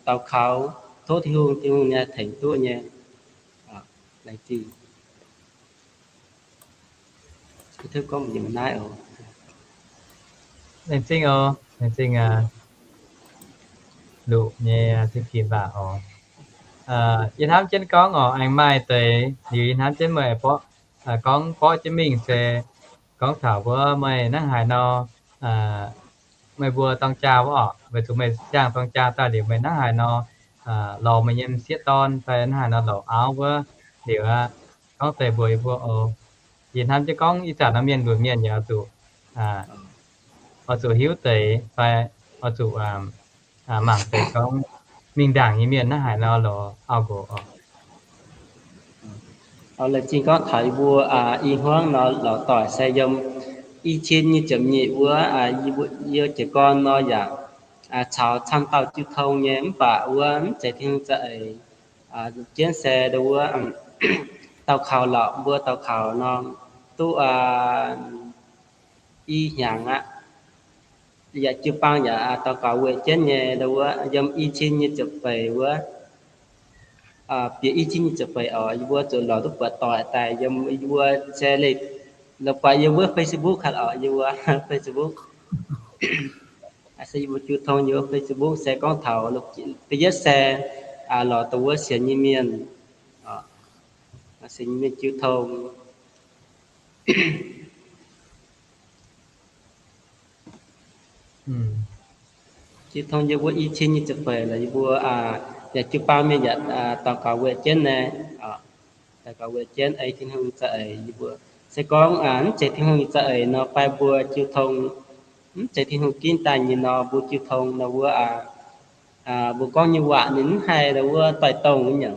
daux kaux tov Tin-Hungh, Tin-Hungh ninh haih tengx duqv nyei. Laengz zingh. Laengz zingh oc, laengz zingh Luqc nyei zipv ginx waac oc. Yie hnamv jienv gorngv oc, aengx maaih deix liuz yie hnamv jienv meih gorngv borqv jienv mingh se gorngv taux wuov meih hnangv haaix nor, meih mbuo dorng jaa wuov oc, weic zuqc meih ziangh dorng jaa daaih liuz meih hnangv haaix nor lorz meih nyei m'sieqv dorn fai hnangv haaix nor lorz auv wuov liuz aqv. Gorngv deix mbuox yie mbuo oc. Yie hnamv jienv gorngv ih zanc nor mienh lunc mienh yaac oix zuqc, oix zuqc hiuv deix fai oix zuqc mangc deix gorngv mingh ndaangc nyei mienh hnangv haaix nor lorz auv-nqox oc. Laengz zingh gorngv taux yie mbuo i hmuangv nor lorz doic se yiem i cin nyic ziepc nyeic wuov, yie jiez gorn nor yaac caux camv dauh jiu tong nyei, mv baac wuov mv zeiz Tin-Hungh za'eix. Jienv se ndau wuov daux kaux lorqc, mbuo daux kaux nor duqv i hnyangx aqv. Yaac jiu-baang yaac daux gaux weic jienv nyei, ndau wuov yiem i cin nyic ziepc feix wuov, bieqc i cin nyic ziepc feix oc, yie mbuo zuqc lorz duqv buatc doic daaih yiem yie mbuo se leih lorz buatc yiem wuov Facebook haic oc, yiem wuov Facebook. Se yie mbuo jiu tong yiem wuov Facebook se gorngv taux da'yietv se lorz dongh wuov sienx nyei mienh, sienx nyei mienh jiu tong. Jiu tong yiem wuov i cin nyic ziepc feix lorqc, yie mbuo yaac jiu-baang mienh yaac daux gaux weic jienv naaiv, daux gaux weic jienv ei Tin-Hungh za'eix yie mbuo. Se gorngv mv zeiz Tin-Hungh nyei za'eix nor fai mbuo jiu tong mv zeiz Tin-Hungh ginv daaih nyei nor, mbuo jiu tong nor wuov, mbuo gorngv nyei waac ninh mv haih nor wuov doix-dongh nyei.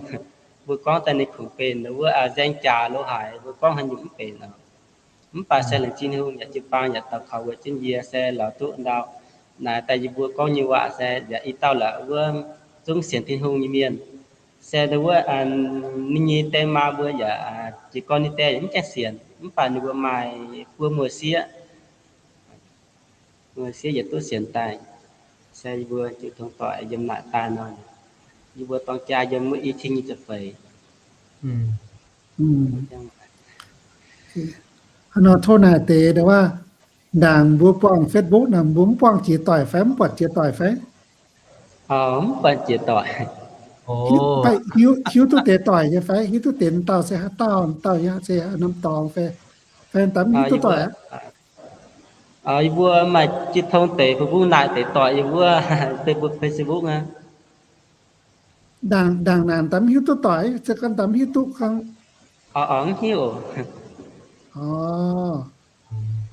Mbuo gorngv daaih ninh kungx benx nor wuov nzaeng jaax lo haaix, mbuo gorngv haaix nyungc mv benx oc. Mv baac se laengz zingh Tin-Hungh yaac jiu-baang yaac daux kaux weic jienv yie se lorz duqv ndau naaic daaih yie mbuo gorngv nyei waac se yaac i dauh la'wuov zungv sienx Tin-Hungh nyei mienh. Se nor wuov ninh nyei die maa mbuo yaac jiez gorn ninh die yaac mv gaengh sienx, mv baac ninh mbuo maaih buo muoz-sieqv, muoz-sieqv yietc duqv sienx daaih. se yie mbuo jiu tong doic yiem naaic daaih nor, yie mbuo dorng jaa yiem wuov i cin nyic ziepc feix. Hnangv nor tov naaic deix, ndaangc mbuo buangh Facebook naaic, mbuo mv buangh jiex doic fai mv buatc jiex doic fai? Mv buatc jiex doic. Hiuv duqv deix doic nyei fai? Hiuv duqv deix dauh se haaix dauh, dauh se haaix norm dorngx fai? Fai daaih mv hiuv duqv doic aqv? Yie mbuo maaih jiu tong deix Facebook naaic deix doic yiem wuov Facebook aqv. Ndaangc naaic daaih mv hiuv duqv doic, se gorngv daaih mv hiuv duqv gorngv. Mv hiuv.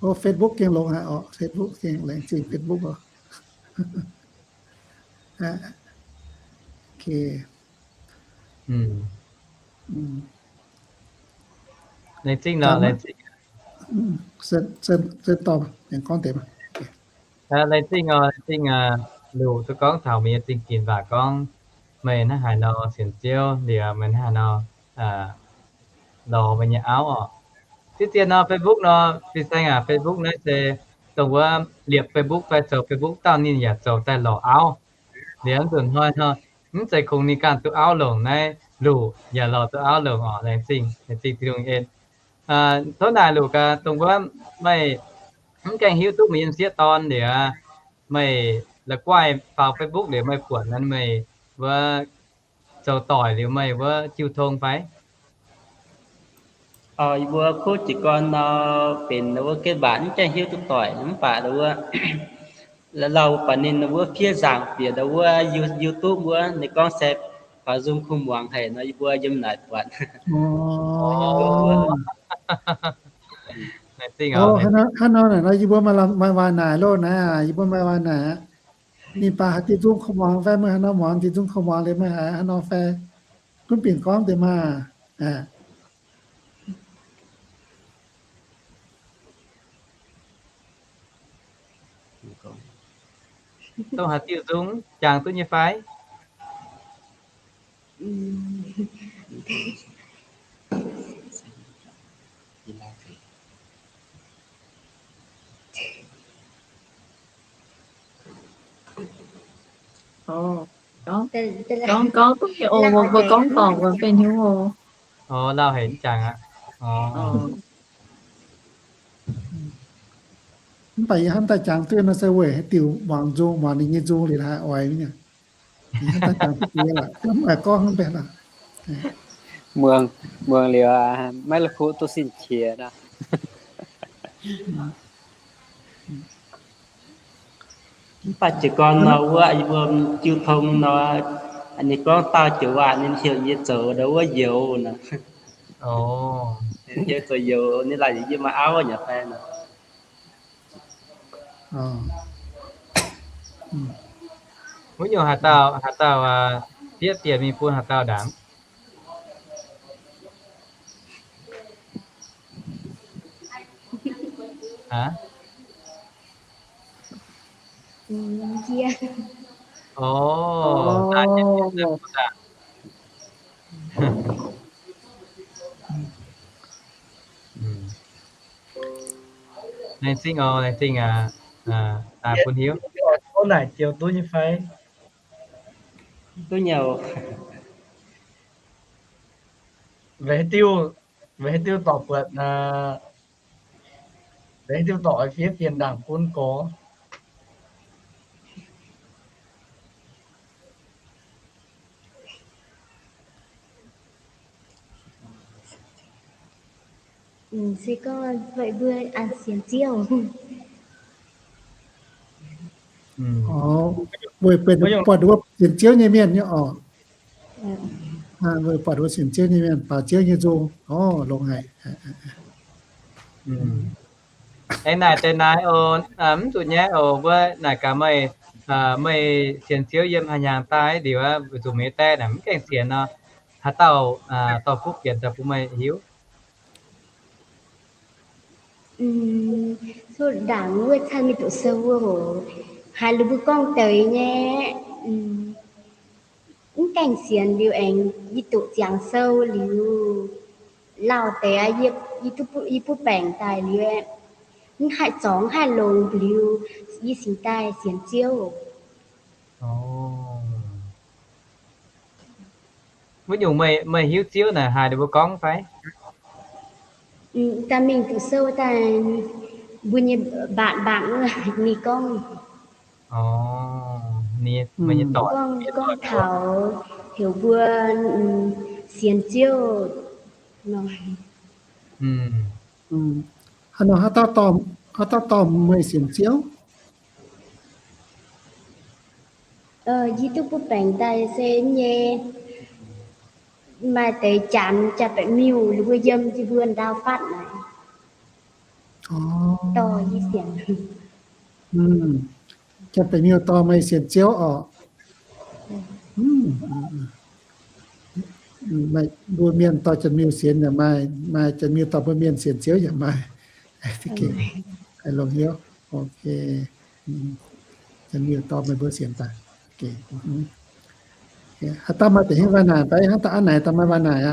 Ov, Facebook gengh longx haic oc. Facebook gengh laengz zingh Facebook oc. Laengz zingh nor, laengz zingh. Laengz zingh oc, laengz zingh Luc duqv gorngv taux meih nyei zingh ginc waac gorngv meih hnangv haaix nor sienx Ziouv liuz meih hnangv haaix nor lorz meih nyei auv oc. Diqv zien nor Facebook nor, fin-saeng aac, Facebook naaiv se dongh wuov liepc Facebook fai zoux Facebook dauh ninh yaac zoux daaih lorz auv. Liuz nzunc hnoi nor, mv zeiz kungx ninh ganh duqv auv longc naaiv, Luc yaac lorz duqv auv longc oc. Laengz zingh, laengz zingh Tin-Hungh en. Tov naaic Luc gaax, dongh wuov meih mv gaengh hiuv duqv meih nyei m'sieqv dorn liuz, meih la'guaih faaux Facebook liuz meih buatc naaiv meih wuov zoux doic liuz meih wuov jiu tong fai? Yie mbuo kuv jiez gorn nor benx wuov gen mbaatc mv gaengh hiuv duqv doic mv baac wuov lauh baac ninh wuov fiev nzaangc bieqc wuov YouTube wuov, ninh gorngv se faaux nzung kuh muangx haic nor, yie mbuo yiem naaic buatc. Hnangv nor naaic nor yie mbuo maaih waac naaic loh naaiv, yie mbuo maaih waac naaic aqv. Ninh baac haaix diuh nzung kuh muangx fai, meih haaix nor muangx diuh nzung kuh muangx liuz meih haaix nor fai, gunv binc gorngv deix maah. Dongh haaix diuh nzung jangx duqv nyei fai? Gorngv, gorngv duqv nyei oc, mbuo gorngv dorngc mbuo fih hiuv oc. Lauh haic jangx aqv. Mv baac yie hnamv daaih jangx duqv nor se weic haaix diuc muangx nzung, muangx ninh nyei nzung liuz haiz oix nyei. Hnamv daaih jangx duqv diex lorqc, mv baac gorngv hnangv benx lorqc. Muangx, muangx liuz maiv la'kuqv duqv sin qiex nor. Mv baac jiez gorn nor wuov yie mbuo jiu tong nor, ninh gorngv dauh joux waac ninh heuc yie zoux ndau wuov youz nor. Heuc zoux youz, ninh laaic yie maaih auv nyei fai nor. Wuov nyungc haaix dauh, haaix dauh fiev bieqc mingh bun haaix dauh ndaangc? Laengz zingh oc, laengz zingh aac, daaih bun hiuv. Tov naaic joux duqv nyei fai? Duqv nyei oc. Weic haaix diuh, weic haaix diuh dorc buatc, weic haaix diuh dorc fiev bieqc ndaangc bun gorx? Se gorngv weic mbuo sienx Ziouv. Weic benx buatc wuov sienx Ziouv nyei mienh nyei oc. Weic buatc wuov sienx Ziouv nyei mienh baaux Ziouv nyei nzung. Orv, longx haic. Aengx naaic deix naaiv oc, mv zuqc nyaiv oc, mbuo naaic gaax meih, meih sienx Ziouv yiem haaix hnyangx daaih liuz, weic zuqc meih nyei die naaic mv gaengh sienx nor, haaix dauh dorh kuv fienx daaih bun meih hiuv? Cuotv ndaangc wuov caan mingh doqc sou wuov hoc, haaix liuz mbuo gorngv deix nyei, mv gaengh sienx liuz aengx yie doqc ziangx sou liuz, lauh deix yie, yie butv baengc daaih liuz, mv haih zorngx haih longx liuz, yie cingx daaih sienx Ziouv. Wuov nyungc meih hiuv Ziouv naaic haaix ninh mbuo gorngv fai? Daaih mingh duqv sou daaih mbuo nyei mbatc mbatc wuov ninh gorngv. Gorngv, gorngv taux heuc mbuo sienx Ziouv nor. Haaix nor haaix dauh dorh meih sienx Ziouv? Yie duqv butv baengc daaih se nyei, maaih deix Janx, Janx-Baeqc Miuh ninh mbuo yiem yie mbuo ndau fatv naaic. Dorh yie sienx. Janx-Baeqc Miuh dorh meih sienx Ziouv orqc? Mbuo mienh dorh Janx-Miuh sienx yaac maaih, maaih Janx-Miuh dorh mbuo mienh sienx Ziouv yaac maaih. Longx hnyouv. Janx-Miuh dorh meih mbuo sienx daaih. Haaix dauh maaih deix hingv waac naaic fai? Hnangv dauh aav naaic dauh maaih waac naaic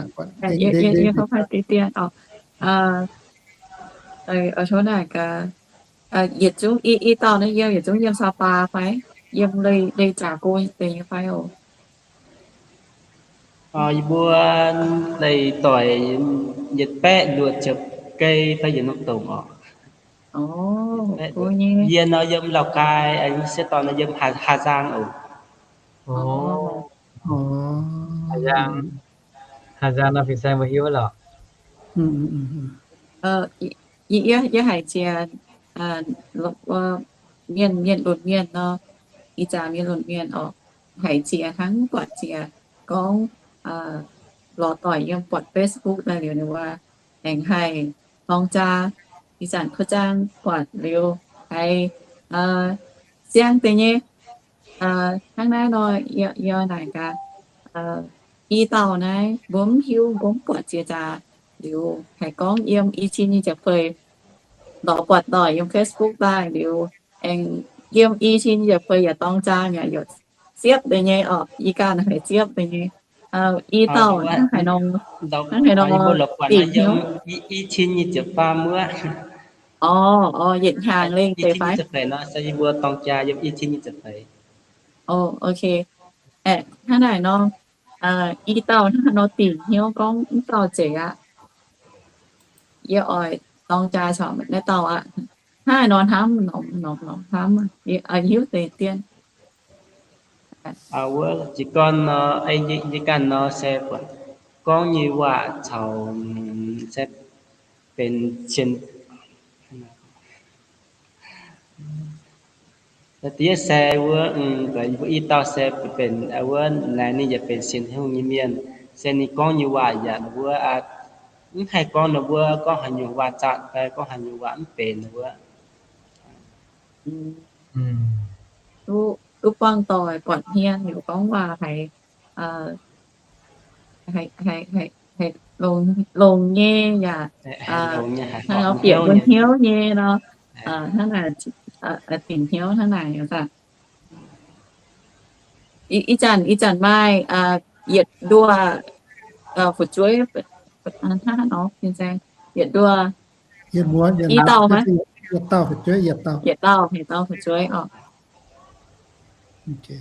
aqv. Yietc zungv i dauh naaiv yiem, yietc zungv yiem Sapa fai? Yiem Leih Zaac Go deix nyei fai oc? Yie mbuo leih doic yietc baeqv luoqc ziepc gei fai yietc norm dongc oc. Yie nor yiem Lào Cai, se dorh nor yiem Hà Giang oc. Hà Giang, Hà Giang nor fin-saeng mbuo hiuv lorqc. Yie haiz jiex mienh, mienh lunx mienh nor, ih zanc mienh lunx mienh oc, haiz jiex hnangv buatc jiex gorngv lorz doic yiem buatc Facebook daaih liuz ninh mbuo aengx haih dorng jaa. Ih zanc kuv zaang buatc liuz haiz siang deix nyei. Hnangv naaiv nor, yie naaic gaax, i dauh naaiv mbuo mv hiuv, mbuo mv buatc jiex jaax liuz, haiz gorngv yiem i cin nyic ziepc feix, lorz buatc doic yiem Facebook daaih liuz, aengx yiem i cin nyic ziepc feix yaac dorng jaa mi'aqv, ziepv deix nyei orqc. I ganh haiz ziepv deix nyei. I dauh hnangv haaix nor, hnangv haaix nor dingc hnyouv? Orqc, orqc, yietc hnyangx lengh deix fai? Orqc, ok. Hnangv naaic nor, i dauh hnangv haaix nor dingc hnyouv gorngv mv dauh zeiz aqv. Yie oix dorng jaa caux naaiv dauh aqv. Hnangv haaix nor hnamv, norm norm hnamv, hiuv deix dien. Wuov jiez gorn nor, yie ganh nor se buatc gorngv nyei waac caux se benx cien Da'yietv se wuov, mbuo i dauh se benx wuov laengz ninh yaac benx sienx Tin-Hungh nyei mienh, se ninh gorngv nyei waac yaac wuov, mv haih gorngv ninh wuov gorngv haaix nyungc waac-zatc fai gorngv haaix nyungc waac mv benx wuov. Duqv buangh doic buatc hmien liuz gorngv waac haiz, haiz longx nyei yaac hnangv nor bieqc mbuo hnyouv nyei nor, hnangv naaic, dingc hnyouv hnangv naaic aqv. Ih zanc, ih zanc maaih yietc nduoh fu'jueiv, hnangv nor, yietc nduoh, i dauh maiv? Yietc dauh, yietc dauh fu'jueiv oc.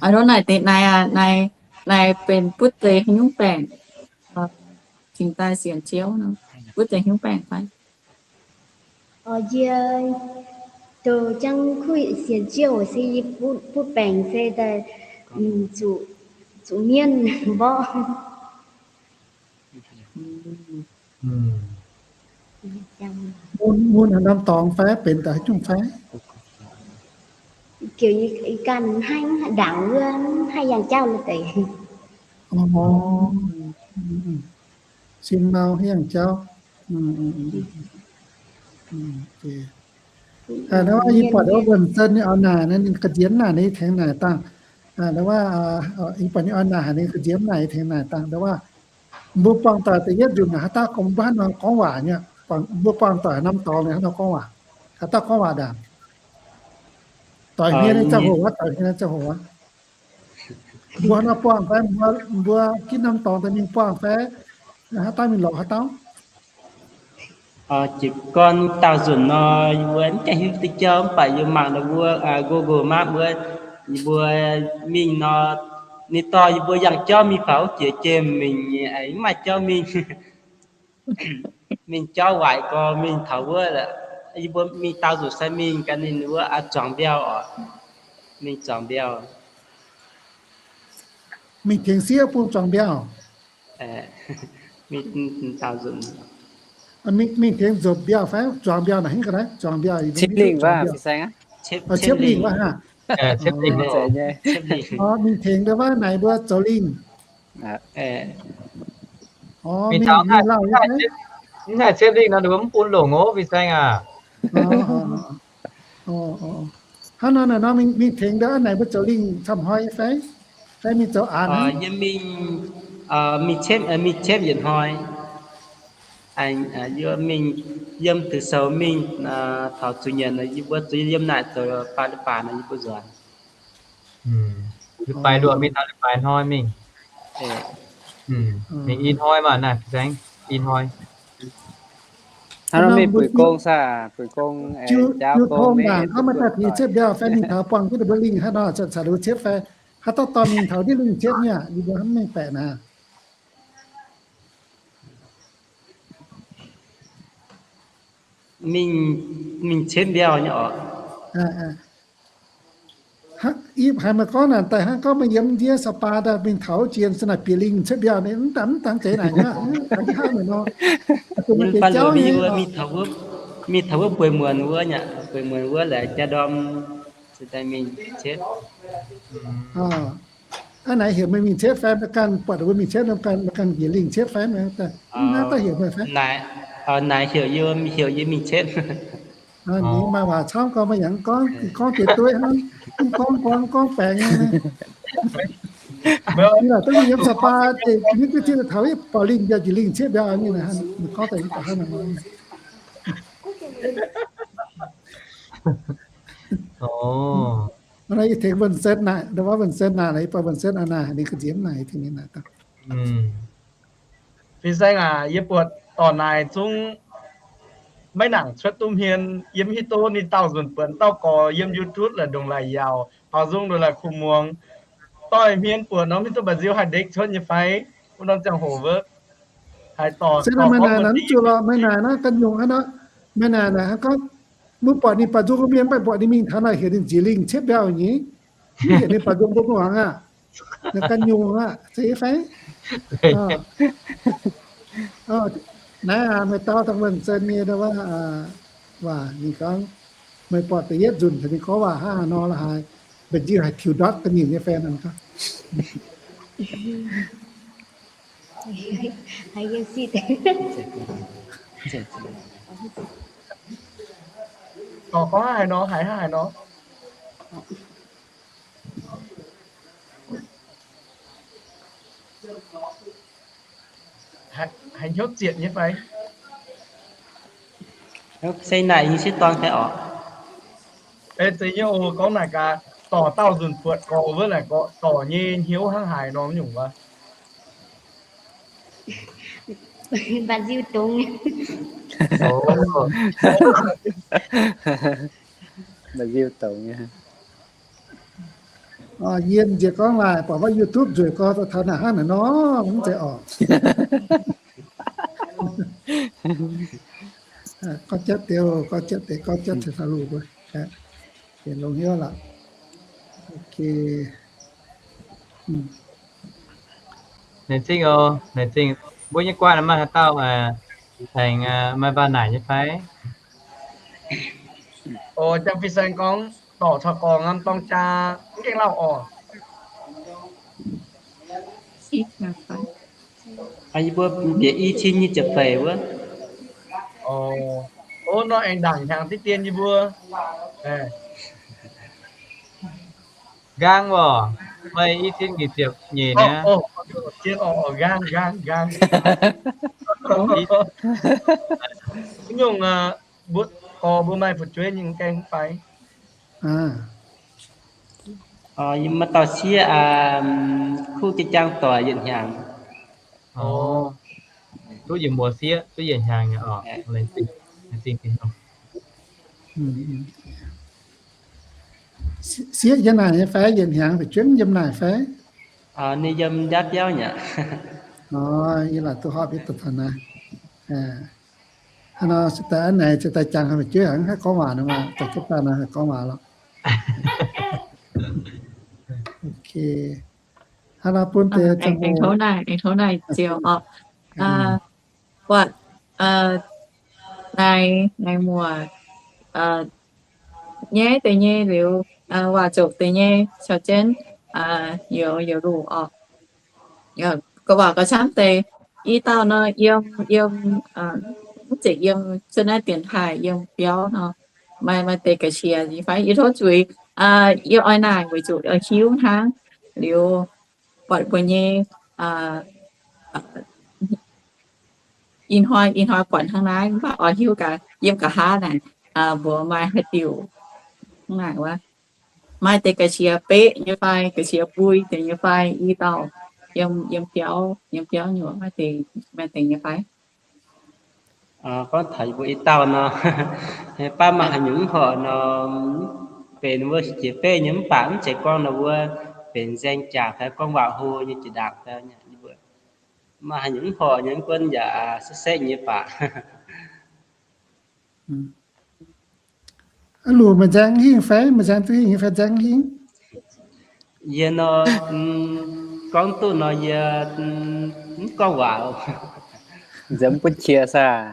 Aa, naaiv naaic deix naaiv, naaiv benx butv deix haaix nyungc baengc cingx daaih sienx Ziouv nor? Butv deix haaix nyungc baengc fai? Yie douh jangv kuv sienx Ziouv se yie butv baengc se daaih zuqc mienv mborqv. Mun haaix norm dorngx fai benx daaih haaix nyungc fai? Ziouc yie ganh haiv ndaangc wuov, haiv yangh jauv lo deix. Sin mau haiv yangh jauv. Ndau wuov yie buatc wuov wuonh zon ninh oix naaic naaiv, ninh ga'nziex naaic, ninh tengx naaic dangh. Ndau wuov yie buatc ninh oix naaic haic, ninh ga'nziex naaic, tengx naaic dangh. Ndau wuov mbuo buangh doic da'yietv nzunc haaix dauh gorngv, mbuo haaix nor gorngv waac nyei? Mbuo buangh doic haaix norm dorngx haaix nor gorngv waac? Haaix dauh gorngv waac ndaangc? Doic hmien nyei ziangh hoc wuov, doic hmien nyei ziangh hoc wuov. Mbuo haaix nor buangh fai? Mbuo ginv norm dorngx daaih mingh buangh fai? Haaix dauh mingh lorz haaix dauh? Jiez gorn daauh nzunc nor, yie mbuo mv gaengh hiuv duqv jauv, mv baac yie mangc ninh mbuo Google Map wuov, Yie mbuo mingh nor, ninh dorh yie mbuo yangh jauv mingh faaux wuov jiex jiem mingh, aengx mv maaih jauv mingh. Mingh jauv waaic gorx mingh taux wuov, yie mbuo mingh daauh nzunc sai mingh ganh ninh wuov zuangx mbiauh oc. Mingh zuangx mbiauh. Mingh tengx sieqv bung zuangx mbiauh. Mingh tengx nzopc mbiauh fai zuangx mbiauh naaic hingv ga'naaiv zuangx mbiauh, ciepv lingh wuov, ciepv lingh wuov hnangv. Mingh tengx ndau wuov naaic mbuo zoux lingh. Mingh taux mv haih ciepv lingh nor, mbuo mv bun longc ov, Fin-Saeng aac. Hnangv nor naaic nor mingh tengx ndau wuov naaic mbuo zoux lingh camv hnoi fai, fai mingh zoux aanx? Yie mingh, mingh ciepv, mingh ciepv yietc hnoi. Yie mingh yiem Dinh Sou mingh taux zuqc nyanc, yie mbuo zuqc yiem naaic zoux baac leiz-baaix nor yie mbuo nzuonx. Leiz-baaix luoqc mingh taux leiz-baaix hnoi mingh. Mingh i hnoi maah naaic, Fin-Saeng, i hnoi. Hnangv nor mingh buic gong saah, buic gong, jiu tong mangc gorngv maaih daaih tengx ciepv mbiauh fai mingh taux buangh jienv ninh mbuo lingh haaix nor, caux ninh mbuo ciepv fai haaix dauh dorh mingh taux ndiev lingh ciepv nyei aqv, yie mbuo hnamv mengh baeqc naaic. Mingh, mingh ciepv mbiauh nyei oc. Ih haiz meih gorngv naaic daaih hnangv gorngv meih yiem ndiev Sapa daaih mingh taux jiex se naaic bieqc lingh ciepv mbiauh ninh mv dangx, mv dangx zeiz naaic nyei. Mingh taux wuov, mingh taux wuov bueix muonz wuov nyei, bueix muonz wuov laengz jaa ndorm se daaih mingh ciepv. Hnangv naaic heuc meih mingh cietv fai meih ganh buatc mbuo mingh cietv, meih ganh njiec lingh cietv fai? Naaiv daaih heuc meih fai? Naaiv heuc yie, heuc yie mingh cietv. Ninh maaih waac camv gorngv meih yaac mv gorngv, gorngv deix dueiv hnangv, mv gorngv, gorngv, gorngv baengc nyei. Yie laaic duqv yiem Sapa deix, mv duqv zinh taux yie buatc lingh mbiauh, njiec lingh cietv mbiauh nyei naaic, gorngv daaih mv baac hnangv naaic. Naaiv yie tengx Vincent naaic, ndau wuov Vincent naaic, yie buatc Vincent aa naaic, ninh ga'nziex naaic tengx ninh naaic daaih. Fin-Saeng aac, yie buatc dorc naaic zungv maiv nangc cuotv duqv hmien. Yiem hiuv duqv ninh daauh nzunc buatc dauh gorx yiem YouTube laaix ndongc laaix yaauc, faaux nzung ndongc laaix kuh muangx. Doix-hmien buatc norm hiuv duqv mba'nziu haih ndekv cuotv nyei fai? Wuov norm ziangh hoc wuov, haih dorc, se meih naaic naaic mv zuqc lorqc, meih naaic naaiv ganh nyungc hnangv nor. Meih naaic naaic hnangv gorngv, mbuo buatc ninh baaux nzung mienh, mv baac buatc ninh mingh taux naaic heuc ninh njiec lingh cietv mbiauh nyei. Mv heuc ninh baaux nzung mbuo muangx aqv. Naaiv ganh nyungc aqv, se fai? Naaiv meih dau dangh Vincent nyei waac, ninh gorngv meih buatc da'yietv nzunc heuc ninh gorngv waac hnangv haaix nor la'haaix, mba'nziu haiz tiux ndortv da'nyeic nyei fan gorngv. Gorngv hnangv haaix nor, haiz hnangv haaix nor. Haiz hnyouv zietc nyei fai? Se naaic nyei sieqv dorn fai orqc? Ei, zeiz nyei oc. Gorngv naaic gaax, dorc daauh nzunc buatc gorx wuov naaic, gorx dorc nyei hnyouv hnangv haaix nor nyungc wuov. Mba'nziu dongz. Mba'nziu dongz nyei. Yie njiec gorngv laaix, buatc wuov YouTube nzueic gorx taux naaic hnangv naaic nor, mv zeiz orqc. Gorngv jatv deix, gorngv jatv deix, gorngv jatv caux luc mbuo, benx longx hnyouv lorqc. Laengz zingh oc, laengz zingh. Mbuo nyei guanh maaih haaix dauh aengx maaih mbaanh naaic nyei fai? Oc, jang fin-saeng gorngv dorc caux gorx norm dorng jaa mv gaengh lauh orqc. Yie mbuo bieqc i cin nyic ziepc feix wuov. Oc, nor aengx ndaangc hnyangx diqv dien yie mbuo. Nqaang woc, meih i cin nyic ziepc nyeic niaa. Nqaang, nqaang, nqaang. Nyungc gorx mbuo maaih fu'jueiv nyei gaengh fai? Yie maaih dauh sieqv, kuv jiex jaang doic yietc hnyangx. Duqv yietc muoz sieqv, duqv yietc hnyangx nyei oc. Laengz zingh, laengz zingh Tin-Hungh. Sieqv yiem naaic nyei fai? Yietc hnyangx fu'jueiv yiem naaic fai? Ninh yiem ndapv biauv nyei aqv. Yie laaic duqv horpc yie deix taux naaiv. Hnangv nor se daaih a'naaic ziouc daaih jangx haic fu'jueiv aqv, haih gorngv waac nor, daaih jienv daaih nor haih gorngv waac lorqc. Ok. Hnangv nor bun deix aengx tov naaic, aengx tov naaic ziouc oc. Buatc naaic, naaic muoc nyaiv deix nyei liuz, waac zoqc deix nyei caux jienv youz, youz luc oc. Ga'waac ga'camv deix, i dauh nor yiem, yiem, mv zeiz yiem, se naaiv dienx taaih yiem biauv nor, maaih, maaih deix ga'qiex nyei fai? Yie tov zuiz, yie oix naaic weic zuqc oix hiuv hnangv. Liuz buatc mbuo nyei ih hnoi, ih hnoi buatc hnangv naaiv, mv baac oix hiuv gaax yiem nqa'haav naaic mbuo maaih haaix diuc hnangv naaic wuov. Maaih deix ga'qiex beqv nyei fai, ga'qiex mbui deix nyei fai, i dauh yiem, yiem biauv, yiem biauv nyuoqc maaih deix, maaih deix nyei fai? Gorngv taux yie mbuo i dauh nor, baav maaih haaix nyungc mv horpc nor, benx wuov qiex beqv nyei, mv baac mv zeiz gorngv nor wuov benx nzaeng jaax fai gorngv waac hlo nyei jiex ndaangc fai. Maaih haaix nyungc mv horpc nyei, mv gunv yaac setv-setv nyei baac. Luc maaih nzaeng hingh fai? Maaih nzaeng duqv hingh fai nzaeng hingh? Yie nor, gorngv duqv nor yie mv gorngv waac. Nzemv butv qiex saah?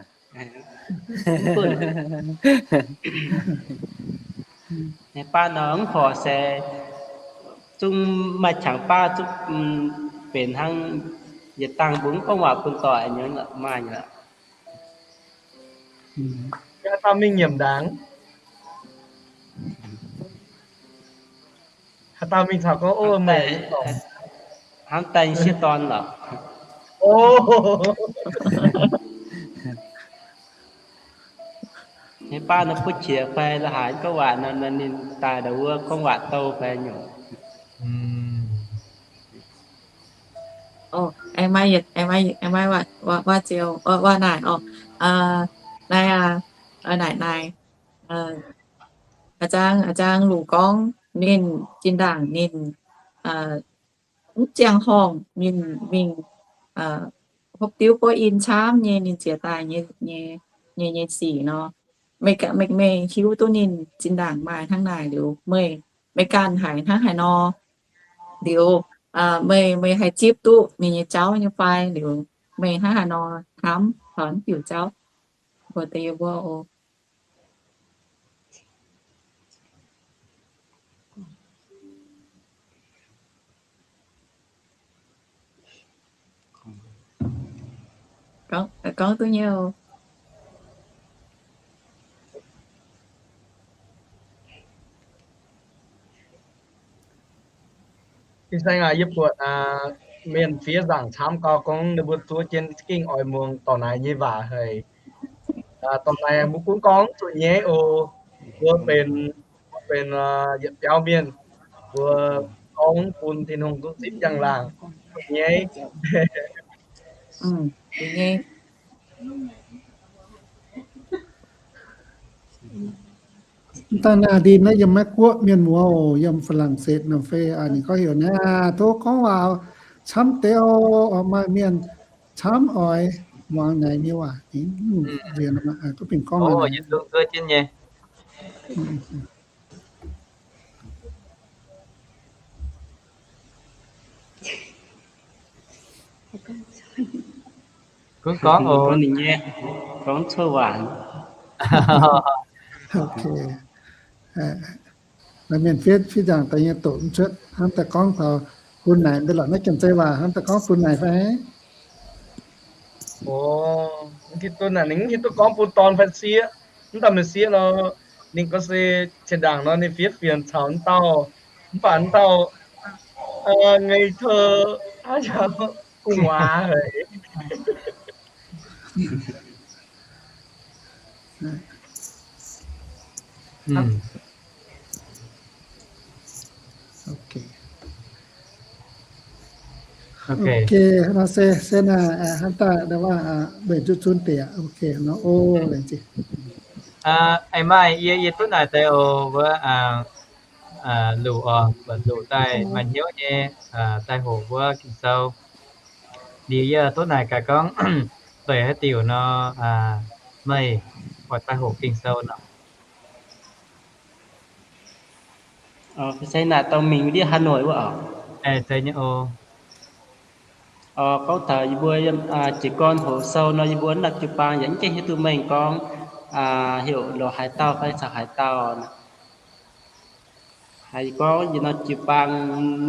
Baav nor mv horpc se zungv maaih qangx baav zungv benx hnangv yietc dangh mbuo mv gorngv waac bun doic nyei maaih nyei. Haaix dauh mingh nyiemc ndaangc? Haaix dauh mingh caux gorngv, ov, meih hnamv daaih sieqv dorn lorqc. Nyei baav nor butv qiex fai la'haaix gorngv waac nor, ninh daaih ndau wuov gorngv waac douh fai nyungc. Aengx maaih, aengx maaih waac-ziouc, waac naaic oc. Naaiv aac, naaic naaic, a'jang, a'jang Luc gorngv ninh zinh ndaangc ninh mv ziangh horngh ninh mingh hopv diuv bov in camv nyei, ninh ziex daaih nyei, nyei, nyei sic nor. Meih, meih hiuv duqv ninh zinh ndaangc maaih hnangv naaic liuz, meih, meih ganh haiz hnangv haaix nor, liuz meih, meih haih zipv duqv ninh nyei jauv nyei fai? Liuz meih hnangv haaix nor hnamv taux naaiv diuc jauv? Mbuo deix yie mbuo oc. Gorngv, gorngv duqv nyei oc. Ih saeng aac, yie buatc mienh fiev nzaangc camv gau gorngv ninh mbuo zuov jienv za'gengh oix muangx dorc naaic nyei waac haic. Dorc naaic mbuo gunv gorngv zuqc nyaiv oc. Mbuo benx, benx yietc biauv mienh, mbuo gorngv bun Tin-Hungh duqv zipv njang-laangc, zuqc nyaiv. Daaih naaic ndin naaiv yiem Meiv Guoqv mienh muoz oc, yiem Faa^lang^setv nor fai ninh gorngv heuc naaiv, tov gorngv waac camv deix oc, maaih mienh camv oix muangx naaic nyei waac. Duqv benx gorngv nyei. Gunv gorngv oc, ninh nyei gorngv cuotv waac. Mienh fiev, fiev nzaangc daaih nyei doqc mv cuotv, hnamv daaih gorngv taux bun naaic, mv baac lorqc naaiv Janx-Zei waac, hnamv daaih gorngv bun naaic fai? Ninh hiuv duqv gorngv bun dorn fai sieqv. Mv daaih meih sieqv nor, ninh gorngv se qiex ndaangc nor ninh fiev fienx caux mv dauh, mv baac mv dauh ngei teu aav yaac gu'nguaaz haic. Ok, nor se, se naaic hnamv daaih waac mbenc duqv zunv deix aqv. Ok, nor o, laengz zingh. Aengx maaih yie, yie duqv naaic deix oc, wuov luc oc, buatc luc daaih maaih hnyouv nyei daaih hoqc mbuo Ging-Sou. Liuz yie tov naaic gaax gorngv weic haaix diuc nor meih oix daaih hoqc Ging-Sou nor? Naaic dongh mingh ndiev Hà Nội wuov oc. Gorngv taux yie mbuo jiez gorn hoqc sou nor, yie mbuo naaiv jiu-baang yaac mv gaengh hiuv duqv mengh gorngv heuc lorz haaix dauh fai caux haaix dauh. Haiz gorngv yie nor jiu-baang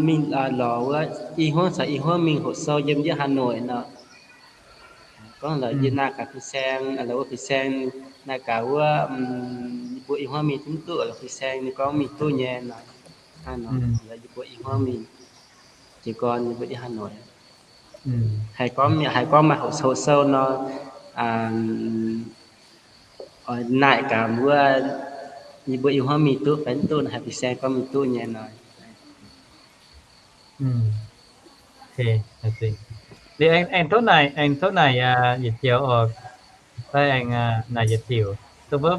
mingh lorz wuov i hmuangv caux i hmuangv mingh hoqc sou yiem ndiev Hà Nội nor. Gorngv lorz yie naaic gaax fin-saeng, lorz wuov fin-saeng naaic gaax wuov, yie mbuo i hmuangv mingh mv duqv, lorz fin-saeng ninh gorngv mingh duqv nyei nor. Hnangv nor, lorz yie mbuo i hmuangv mingh jiez gorn yie mbuo ndiev Hà Nội. Haiz gorngv, haiz gorngv maaih hoqc sou nor, naaic gaax wuov, yie mbuo i hmuangv mingh duqv fai mv duqv, haiz fin-saeng gorngv mingh duqv nyei nor. Aengx tov naaic, aengx tov naaic yietc joux oc, fai aengx naaic yietc diuc. Dongh mbuo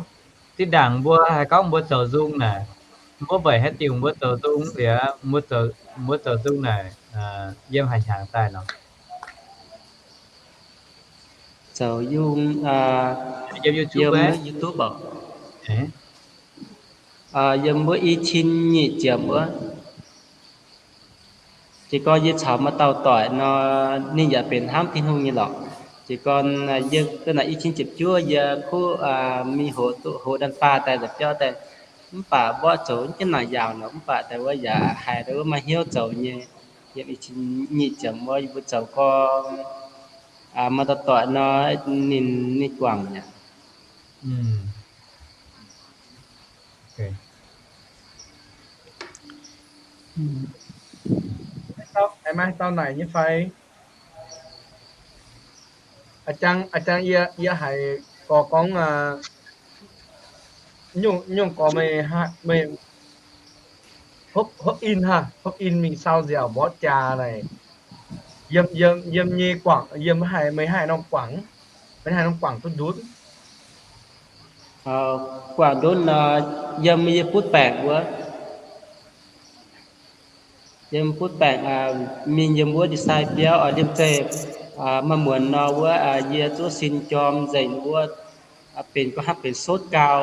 zinh ndaangc mbuo haih gorngv mbuo zoux nzung naaic, mbuo weic haaix diuc mbuo zoux nzung liuz, mbuo zoux nzung naaic yiem haaix hnyangx daaih nor? Zoux nzung yiem YouTube, yiem wuov YouTube oc. Yiem wuov i cin nyic ziepc wuov. Jiez gorn yie caux maaih dauh doic nor, ninh yaac benx hnamv Tin-Hungh nyei lorqc. Jiez gorn yie naaic i cin ziepc juov yie kuv mingh hoqc, hoqc ndaan-faah daaih nza'biauv daaih, mv baac mborqv zoux jienv naaic yaauc nor, mv baac daaih wuov yaac haiz daaih wuov maaih hnyouv zoux nyei. Yiem i cin nyic ziepc wuov yie mbuo zoux gorn maaih dauh doic nor, ninh, ninh guangc aqv. Maaih dauh naaic nyei fai? A'jang, a'jang yie, yie haiz gorx gorngv, nyungc gorx meih, meih hopv in, hopv in mingh sau nziaauc mborqv jaax naaic. Yiem, yiem, yiem nyei guangc, yiem haaix, meih haaix norm guangc? Meih haaix norm guangc duqv ndutv? Guangc ndutv nor, yiem yie butv baengc wuov. Yiem butv baengc mingh yiem wuov ndie-sai biauv, liemh zeih maaih muonz nor wuov, yie zuov sin jorm nzengc wuov, benx gorngv hnangv benx sốt cao.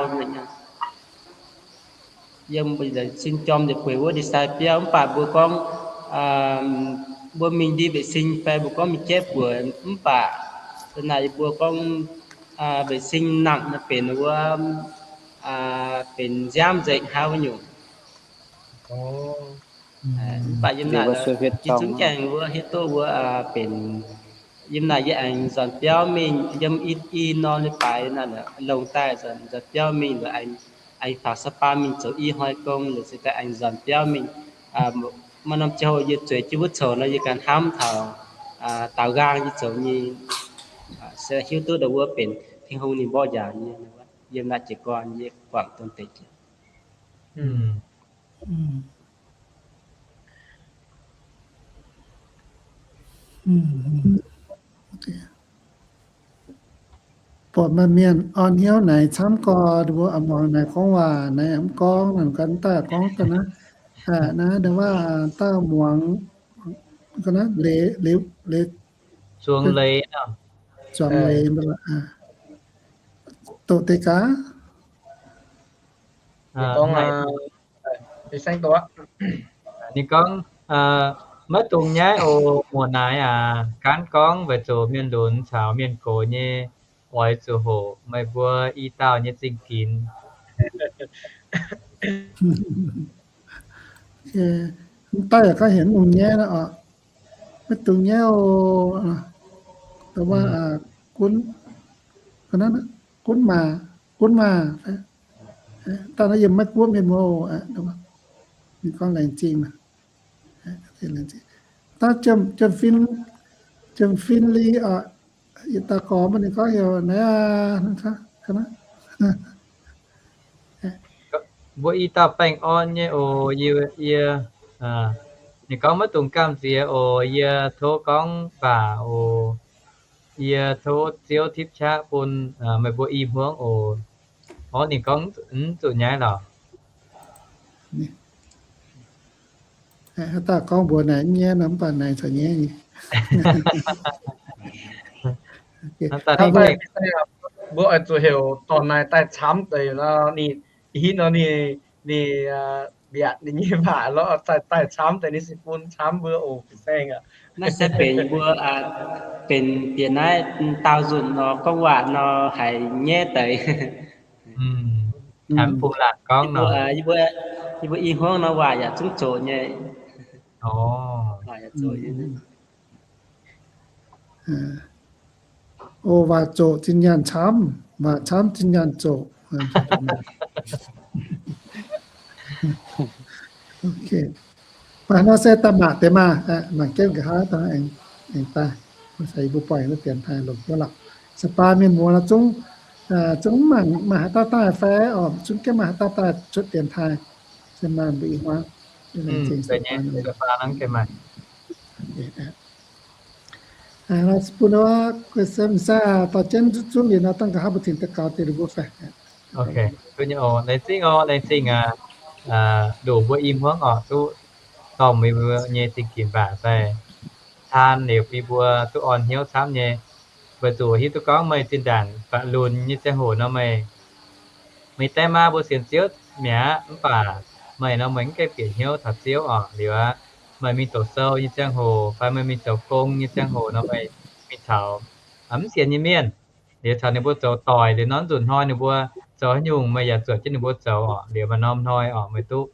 Yiem sin jorm nzengc bueix wuov ndie-sai biauv, mv baac mbuo gorngv mbuo mingh ndie vệ sinh fai mbuo gorngv mingh jaiv buoc, mv baac naaic yie mbuo gorngv vệ sinh nặng nor benx wuov, benx nziaamv nzengc hnangv wuov nyungc. Mv baac yiem naaic yie zungv gaengh wuov hiuv duqv wuov benx, yiem naaic yie aengx nzuonx biauv mingh, yiem i, i norm leiz-baaix naaic longc daaih nzuonx biauv mingh, aengx faaux Sapa mingh zoux i hnoi gong, lorz se daaih aengx nzuonx biauv mingh. Maaih norm ziangh hoc yie zueiz jienv wuov coux nor, yie ganh hnamv taux daaux nqaang yie zoux nyei, se hiuv duqv dongh wuov benx Tin-Hungh ninh mborqv njaaux nyei. Yiem naaic jiez gorn yie guangc dongh deix jiex. Buatc maaih mienh orn hnyouv naaic camv gorx, mbuo muangx naaic gorngv waac naaic mv gorngv, naaic gan daaih gorngv daaih naaiv, naaiv ndau wuov dauh muangx, zuangx leiz, zuangx leiz, doqc deix gaax. Ninh gorngv, maiv dungx nyaiv oc, muoc naaic aac, gaanv gorngv weic zuqc mienh lunx caux mienh gox nyei oix zuqc hoqc meih mbuo i dauh nyei zingh ginx. Mv daaih yaac gauh heuc mv dungx nyaiv oc. Maiv dungx nyaiv oc. Gunv, gunv maah, gunv maah. Daaih naaiv yiem Meiv Guoqv mienh muoz, ninh gorngv laengz zingh. Daaih Jiem Fin, Jiem Fin Li oc. Yietc dauh gorx mv ninh gorngv heuc naaiv, mbuo i dauh baengh orn nyei oc. Yie, yie, ninh gorngv maiv dungx gamh nziex oc. Yie tov gorngv waac oc. Yie tov Ziouv tipv qaqv bun meih mbuo i hmuangv oc. Orv, ninh gorngv mv zuqc nyaiv lorqc. Haaix dauh gorngv mbuox naaic mv nyaiv nor, mv baac naaic caux nyaiv nyei. Mbuo oix zuqc heuc dorn naaic daaih camv deix nor, ninh hitv nor ninh, ninh mbiatc ninh nyei waac lorqc, daaih camv deix ninh se bun camv mbuo oc, fin-saeng aac. Naaiv se benx mbuo, benx bieqc naaiv daauh nzunc nor gorngv waac nor haiz nyaiv deix. Mv bung laatc gorngv nor, yie mbuo i hmuangv nor waac yaac zungv zoqc nyei. O, waac zoqc zinh nyaanh camv, waac camv zinh nyaanh zoqc. Mv baac nor se daaih maac deix maah, mangc jienv nqa'haav daaih aengx daaih, mbuo buatc naaiv dienx taaih longc wuov lorqc. Sa'baan mienh muoz nor zungv, zungv mv maaih haaix dauh daaih fai oc, zungv jienv maaih haaix dauh daaih cuotv dienx taaih. Se maaih mbuo i hmuangv, bun wuov, guei se m'saav dorh jienv zungv liuz nor, dangh nqa'haav mbuo cingx daux gaux deix ninh mbuo fai. Laengz zingh oc, laengz zingh aac, loc mbuo i hmuangv oc, duqv dorh mbuo nyei zingh ginc mbaatc daaih taan liuz bun mbuo duqv orn hnyouv camv nyei. Weic zuqc hiuv duqv gorngv meih zinh ndaangc ba'lunx nyei ziangh hoc nor meih, meih die maa mbuo sienx Ziouv mi'aqv, mv baac meih nor meih mv gaengh bieqc hnyouv taux Ziouv oc. Liuz aqv, meih mingh doqc sou nyei ziangh hoc fai meih mingh zoux gong nyei ziangh hoc nor meih mingh caux mv sienx nyei mienh, liuz caux ninh mbuo zoux doic liuz nor, nzunc hnoi ninh mbuo zoux haaix nyungc meih yaac zuotc jienv ninh mbuo zoux oc. Liuz maaih norm hnoi oc, meih duqv,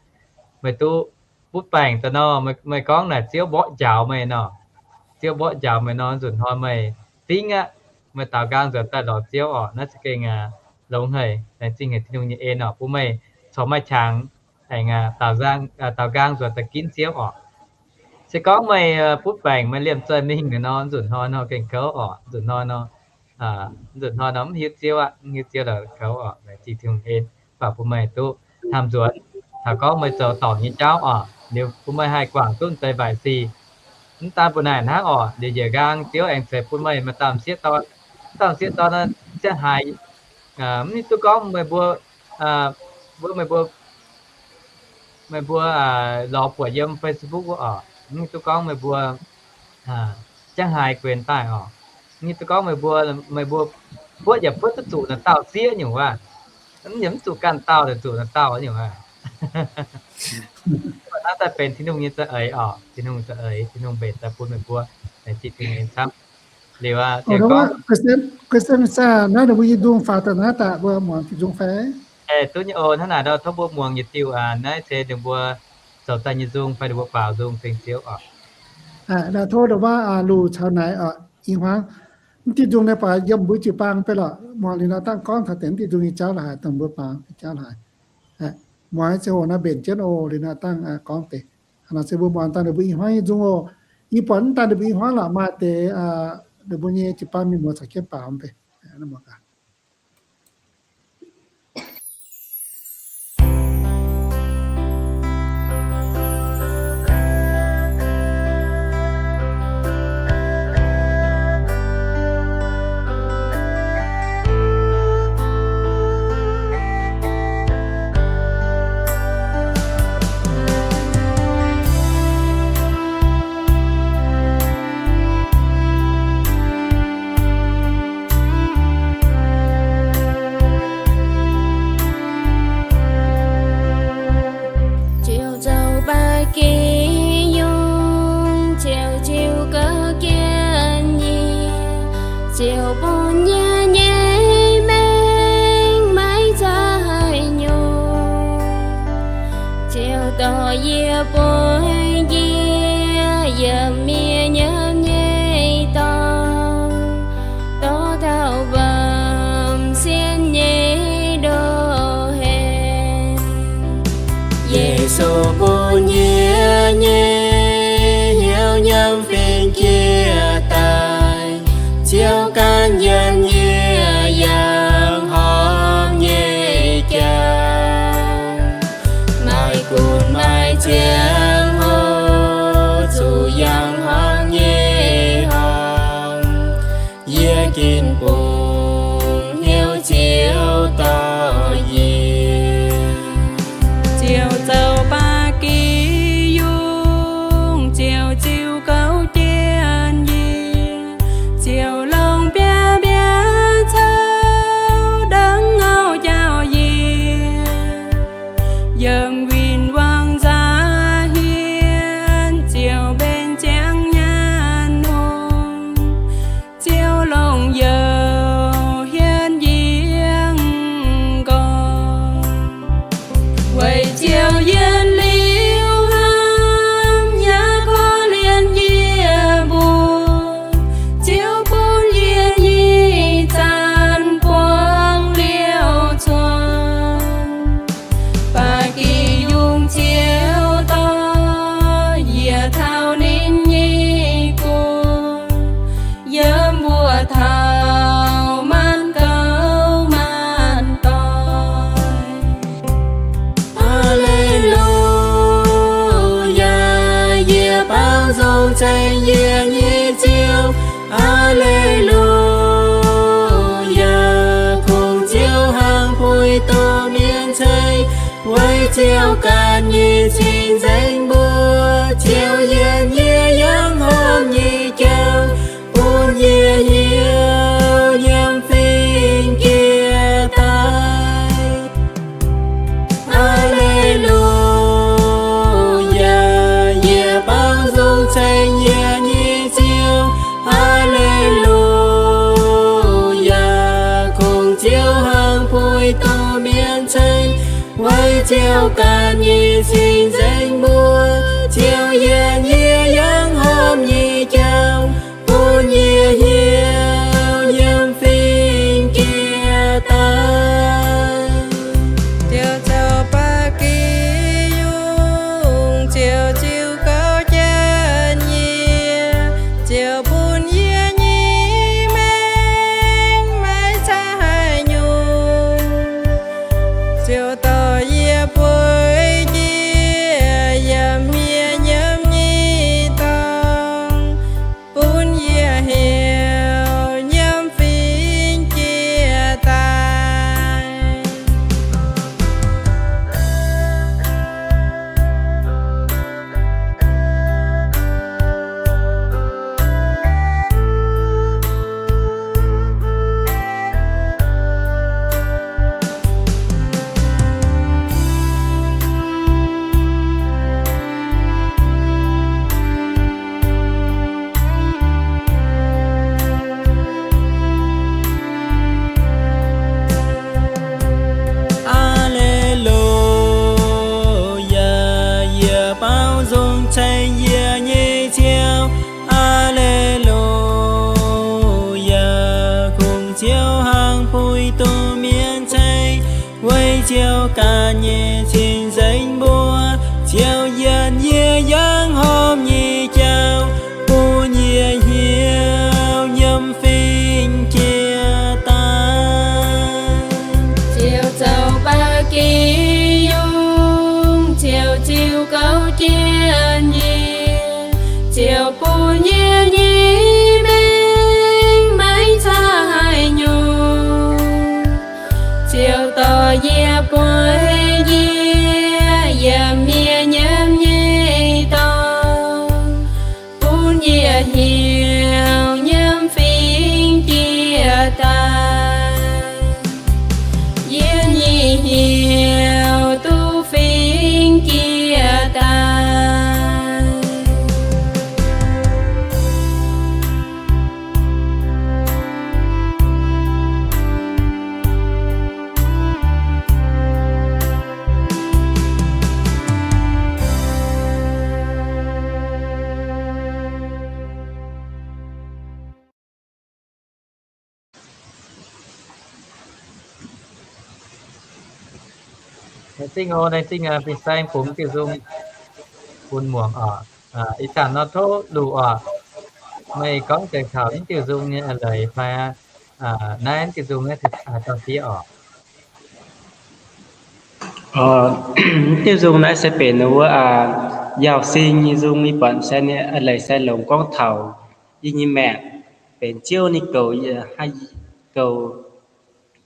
meih duqv butv baengc daaih nor, meih gorngv naaic Ziouv mborqv njaaux meih nor, Ziouv mborqv njaaux meih nor, nzunc hnoi meih dingv aqv, meih daaux nqaang nzuonx daaih lorz Ziouv oc. Naaiv za'gengh longx haic, laengz zingh haic Tin-Hungh nyei en oc, bun meih corc maaih qangx aengx daaux nqaang nzuonx daaih ginv Ziouv oc. Se gorngv meih butv baengc, meih liemh zeih mingh nor, nzunc hnoi nor gengh kouv oc. Nzunc hnoi nor, nzunc hnoi nor mv hiuv Ziouv aqv, mv hiuv Ziouv lorqc kouv oc. Laengz zingh Tin-Hungh en, baac bun meih duqv hnamv nzuonx taux gorngv meih zoux dorngc nyei jauv oc. Liuz bun meih haih guangc duqv deix waaic sic. Mv daan mbuo naaic hnangv oc, liuz njiec nqaang Ziouv aengx ceix bun meih maaih dauh m'sieqv dorn. Dauh m'sieqv dorn nor, ziangh haaix mv hiuv duqv gorngv meih mbuo, mbuo meih mbuo, meih mbuo lorz buatc yiem Facebook wuov oc, mv hiuv duqv gorngv meih mbuo ziangh haaix guenx daaih oc. Mv hiuv duqv gorngv meih mbuo, meih mbuo puotv yaac puotv duqv zuqc naaiv dauh sieqv nyungc waac, mv yaac mv zuqc ganh dauh, zuqc naaiv dauh nyungc waac. Naaiv daaih benx Tin-Hungh nyei za'eix oc. Tin-Hungh za'eix, Tin-Hungh mbenc daaih bun meih mbuo, laengz zingh Tin-Hungh camv. Liuz aqv, Christian, Christian, naaiv ninh mbuo nyei nzung faaux daaih naaiv daaih mbuo muangx diuh nzung fai? Duqv nyei oc. Hnangv naaic nor tov mbuo muangx yietc diuh aqv. Naaiv se ninh mbuo zoux daaih nyei nzung fai ninh mbuo baaux nzung ceng Ziouv oc. Tov ndongc waac luc caux naaic oc, i hmuangx. Mv diuh nzung naaiv baac yiem mbuo jiu-baang fai lorqc, muangx liuz nor dangh gorngv taux deix mv diuh nzung nyei jauv lorqc haic, dongh mbuo baaux nyei jauv lorqc haic. Muangx ziangh hoc nor mbenc jienv oc, liuz nor dangh gorngv deix. Hnangv naaic se mbuo muangx daaih ninh mbuo i hmuangx nyei nzung oc. Yie buatc mv daaih ninh mbuo i hmuangx lorqc, maaih deix ninh mbuo nyei jiu-baang mienh muoz caux jienv baaux mv bei. Ziouv zoux baac gih yungh, Ziouv ziux gouv jienv yie, Ziouv bun yie nyei maengc maiv zeiz haaix nyungc. Ziouv dorh yie bueix njiec yiem mienh nyiemv nyei dorngx, dorh taux wuom-sienv nyei ndoh heix. Yesu bun yie nyei hnyouv nyiemv fingx jiex daaih, Ziouv gan yiem yie yangh horpc nyei jauv. Maaih gunv maaih ziangh hoc zuqc yangh horpc nyei horpc, yie ginv bungx hnyouv Ziouv dorh yie. Ziouv zoux baac gih yungh, Aa^le^lu^yaa, kungx Ziouv hnangv puix duqv mienh ceng, weic Ziouv ganh nyei cing-nzengc mbuo. Ziouv yiem yie yangh horpc nyei jauv, bun yie hnyouv nyiemc fingx jiex daaih. Aa^le^lu^yaa, yie baaux nzung ceng yie nyei Ziouv. Aa^le^lu^yaa, kungx Ziouv hnangv puix duqv mienh ceng, weic Ziouv ganh nyei cing-nzengc mbuo. Ziouv yiem yie yangh horpc nyei jauv, bun yie hnyouv nyiemc fingx jiex daaih. Ziouv zoux ba'gi yungh, Ziouv ziux gouv jienv yie, Ziouv bun yie nyei maengc maiv caux haaix nyungc. Ziouv dorh yie bueix njiec yiem mienh nyiemc nyei dorngx, bun yie hnyouv nyiemc fingx jiex daaih. Aa^le^lu^yaa, yie baaux nzung ceng yie nyei Ziouv. Aa^le^lu^yaa, kungx Ziouv hnangv puix duqv mienh ceng, weic Ziouv ganh nyei cing-nzengc mbuo. Ziouv yiem yie yangh horpc nyei jauv, bun yie hnyouv nyiemc fingx jiex daaih. Ziouv zoux ba'gi yungh, Ziouv ziux gouv jienv yie, Ziouv bun yie nyei maengc maiv caux haaix nyungc. Ziouv dorh yie bueix njiec yiem mienh nyiemc nyei dorngx, bun yie hnyouv nyiemc fingx jiex daaih. Yie nyei hnyouv duqv fingx jiex daaih. Laengz zingh oc, laengz zingh fin-saeng bungx diuh nzung bun muangx oc. Ih zanc nor tov luqc oc. Meih gorngv deix taux naaiv diuh nzung nyei eix leiz fai? Naaiv diuh nzung naaiv dorh fiev oc. Diuh nzung naaiv se benx wuov Yaauh Sing nyei nzung. Ih buatc se ninh eix leiz se longc gorngv taux yie nyei maengc benx Ziouv ninh goux yie, goux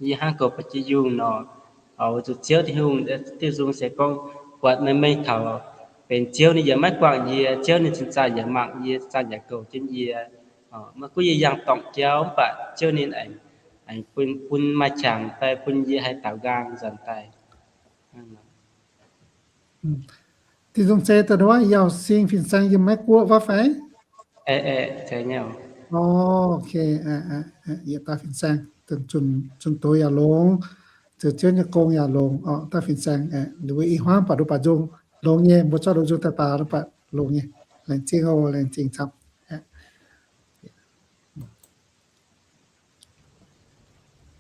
yie hnangv goux ba'gi yungh nor. Weic zuqc Ziouv Tin-Hungh, diuh nzung se gorngv buatc meih mengh taux benx Ziouv ninh yaac maiv guangc yie, Ziouv ninh cingx zaah yaac mangc yie, zaah yaac goux jienv yie. Maiv gunv yie yangh dorngc jauv mv baac Ziouv ninh aengx, aengx bun, bun maaih qangx fai bun yie haih daaux nqaang nzuonx daaih. Diuh nzung se dongh wuov Yaauh Sing fin-saeng yiem Meiv Guoqv wuov fai? Yietc dauh fin-saeng, zunh doz yaac longx, zoux Ziouv nyei gong yaac longx oc. Dauh fin-saeng, liuz mbuo i hmuangv baac nduqc baac nzung longx nyei, mbuo zorqv nduqc nzung daaih baac nduqc baac longx nyei. Laengz zingh oc, laengz zingh camv.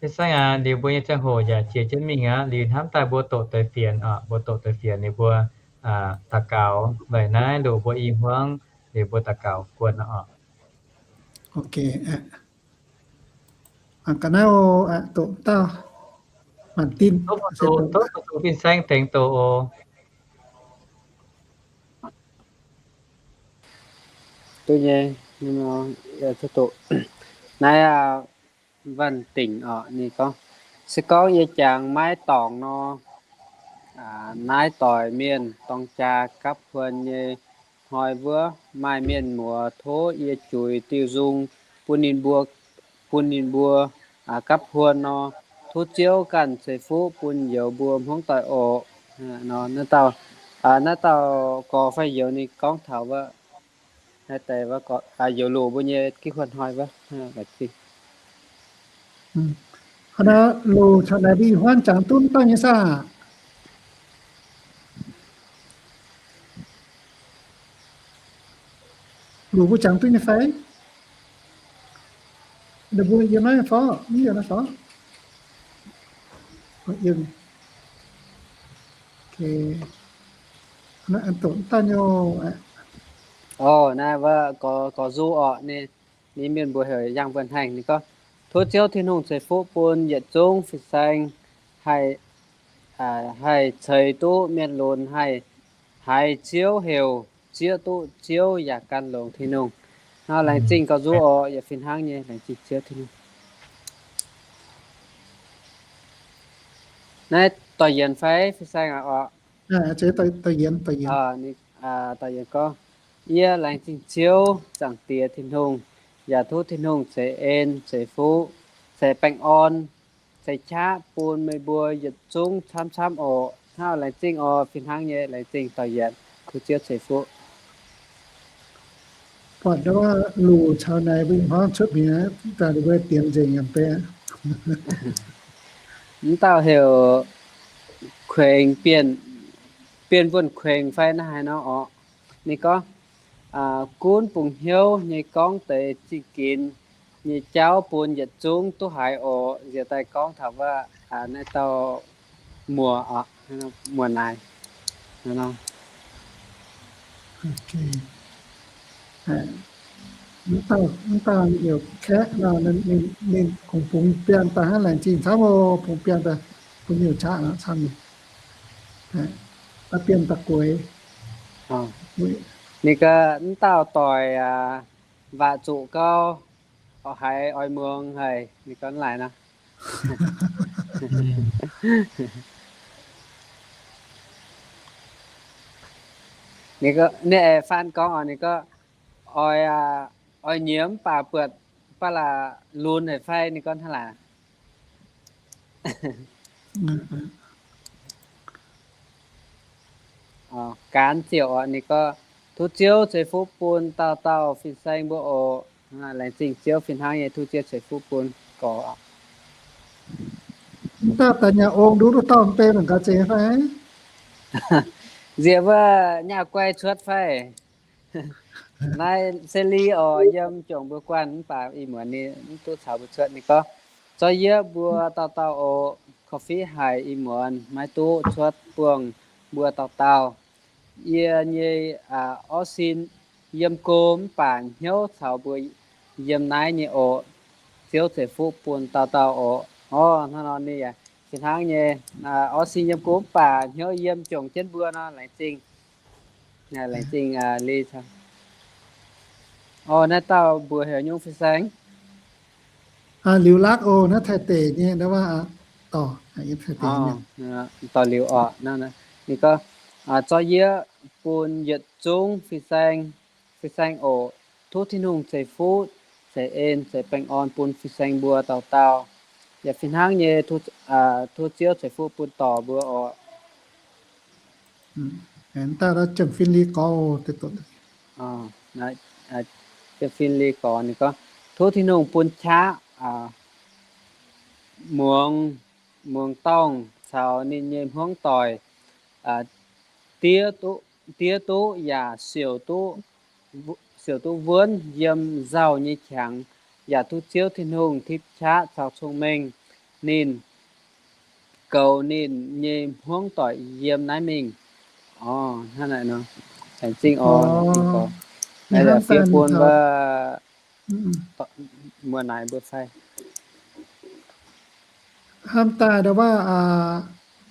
Fin-saeng aac, liuz mbuo nyei ziangh hoc yaac jiex jienv mingh aqv. Liuz hnamv daaih mbuo doqc deix fienx oc, mbuo doqc deix fienx liuz mbuo daux gaux weic naaiv loz mbuo i hmuangv liuz mbuo daux gaux guon oc. Mangc gaax naaiv oc, doqc dauh Maanc Din. Tov fin-saeng tengx doqc oc. Duqv nyei. Naaiv, Vanh Dingc oc, ninh gorngv, se gorngv yie jangx maiv dorngc nor, naaiv doic mienh dorng jaa gapv huon nyei hnoi wuov, maaih mienh muoz tov yie juix diuh nzung bun ninh mbuo, bun ninh mbuo gapv huon nor, tov Ziouv ganh ceix fuqv bun youz mbuo hmuangv doic oc. Naaiv dauh, naaiv dauh gorx fai youz ninh gorngv taux wuov, naaiv deix wuov, youz loc mbuo nyei gitv huon hnoi wuov, laengz zingh. Loc caux naaic mbuo ih huaanv jangx duqv dauh nyei saah? Loc mbuo jangx duqv nyei fai? Ninh mbuo yiem naaiv fai? Mv yiem naaiv fai? Yiem. Naaiv doqc daaih nyei. Orv, naaiv wuov gorx zuv orqc, ninh, ninh mienh mbuo heuc Yangh Mbuonx Haengh. Ninh gorngv, tov Ziouv Tin-Hungh ceix fuqv bun yietc zungv fin-saeng haih, haih ceix duqv mienh lunx, haih haiz Ziouv heuc, zieqv duqv Ziouv yaac gan longx Tin-Hungh. Hnangv, laengz zingh gorx zuv orqc, yaac fih hnangv nyei, laengz zingh Ziouv Tin-Hungh. Naaiv doic yienc fai fin-saeng orqc? Doic yienc, doic yienc gorngv, yie laengz zingh Ziouv Zaangc Diex Tin-Hungh, yaac tov Tin-Hungh ceix en, ceix fuqv, ceix baengh orn, ceix qaqv bun meih mbuo yietc zungv camv-camv orqc. Hnangv, laengz zingh orqc, fih hnangv nyei, laengz zingh doic yienc, tov Ziouv ceix fuqv. Buatc ndau luc caux naaic mbuo ih hnoi cuotv mi'aqv, daaih mbuo dienx nzengc yaac beiv. Mv dauh heuc Kuengx Bienh, Bienh Wuonh Kuengx fai naaiv haaix nor orqc. Ninh gorngv, gunv bungx hnyouv nyei gorngv deix zingh ginx nyei jauv bun yietc zungv duqv haiz orqc. Nziex daaih gorngv taux wuov, naaiv dauh muoz, muoz naaic. Mv dauh, mv dauh ninh youc kaeqv nor, ninh kungx bungx biangh daaih hnangv, laengz zingh camv oc, bungx biangh daaih bun youc qaqv camv. Da'bienh da'gueix. Ninh gaax, mv dauh doic waac zuqc gau, haiz oix muangx haic, ninh gorngv laaix nor. Ninh, ninh aengx faan gorngv oc, ninh gorngv, oix, oix nyiemz mv baac buatc ba'laqc lunx haic fai, ninh gorngv hnangv laaix. Gaanv ziouc oc, ninh gorngv, tov Ziouv ceix fuqv bun dauh dauh fin-saeng mbuo oc. Laengz zingh Ziouv fih hnangv nyei, tov Ziouv ceix fuqv bun gorx. Mv dauh daaih nyaah ong nduqv duqv dauh mv bei mangc gaax zeiz fai? Nziex wuov nyaah guai cuotv fai? Naaiv se Li oc, yiem jomc mbuo guanh mv baac ih muonz ninh mv duqv caux mbuo cuotv. Ninh gorngv, zorqv yie mbuo dauh dauh oc. Korv-fiqv haic, ih muonz maiv duqv cuotv buangh mbuo dauh dauh. Yie nyei orv sin yiem go mv baac hnyouv caux mbuo yiem naaiv nyei oc. Ziouv ceix fuqv bun dauh dauh oc. Orv, hnangv nor ninh yaac fih hnangv nyei. Orv sin yiem go mv baac hnyouv yiem jomc jienv mbuo nor, laengz zingh. Laengz zingh Li. Orv, naaiv dauh mbuox heuc nyungc fin-saeng? Liuz Lakv oc, naaiv Taiv deic nyei, naaiv waac dorh, dorh liuz oc. Ninh gorngv, zorqv yie bun yietc zungv fin-saeng, fin-saeng oc. Tov Tin-Hungh ceix fuqv, ceix en, ceix baengh orn bun fin-saeng mbuo dauh dauh. Yaac fih hnangv nyei, tov Ziouv ceix fuqv bun dorc mbuo oc. Fin-Li gorx, ninh gorngv, tov Tin-Hungh bun qaqv muangx, muangx dorngh caux ninh nyei hmuangv doic diev duqv yaac siouc duqv wuonv yiem nzauh nyei qangx, yaac tov Ziouv Tin-Hungh tipv qaqv caux cong-mengh ninh, goux ninh nyei hmuangv doic yiem naaiv mingh. Orv, hnangv naaic nor. Laengz zingh oc, laengz zingh oc. Naaiv yaac fiev bun wuov muoz-naaic mbuo fai. Hnamv daaih ndau waac,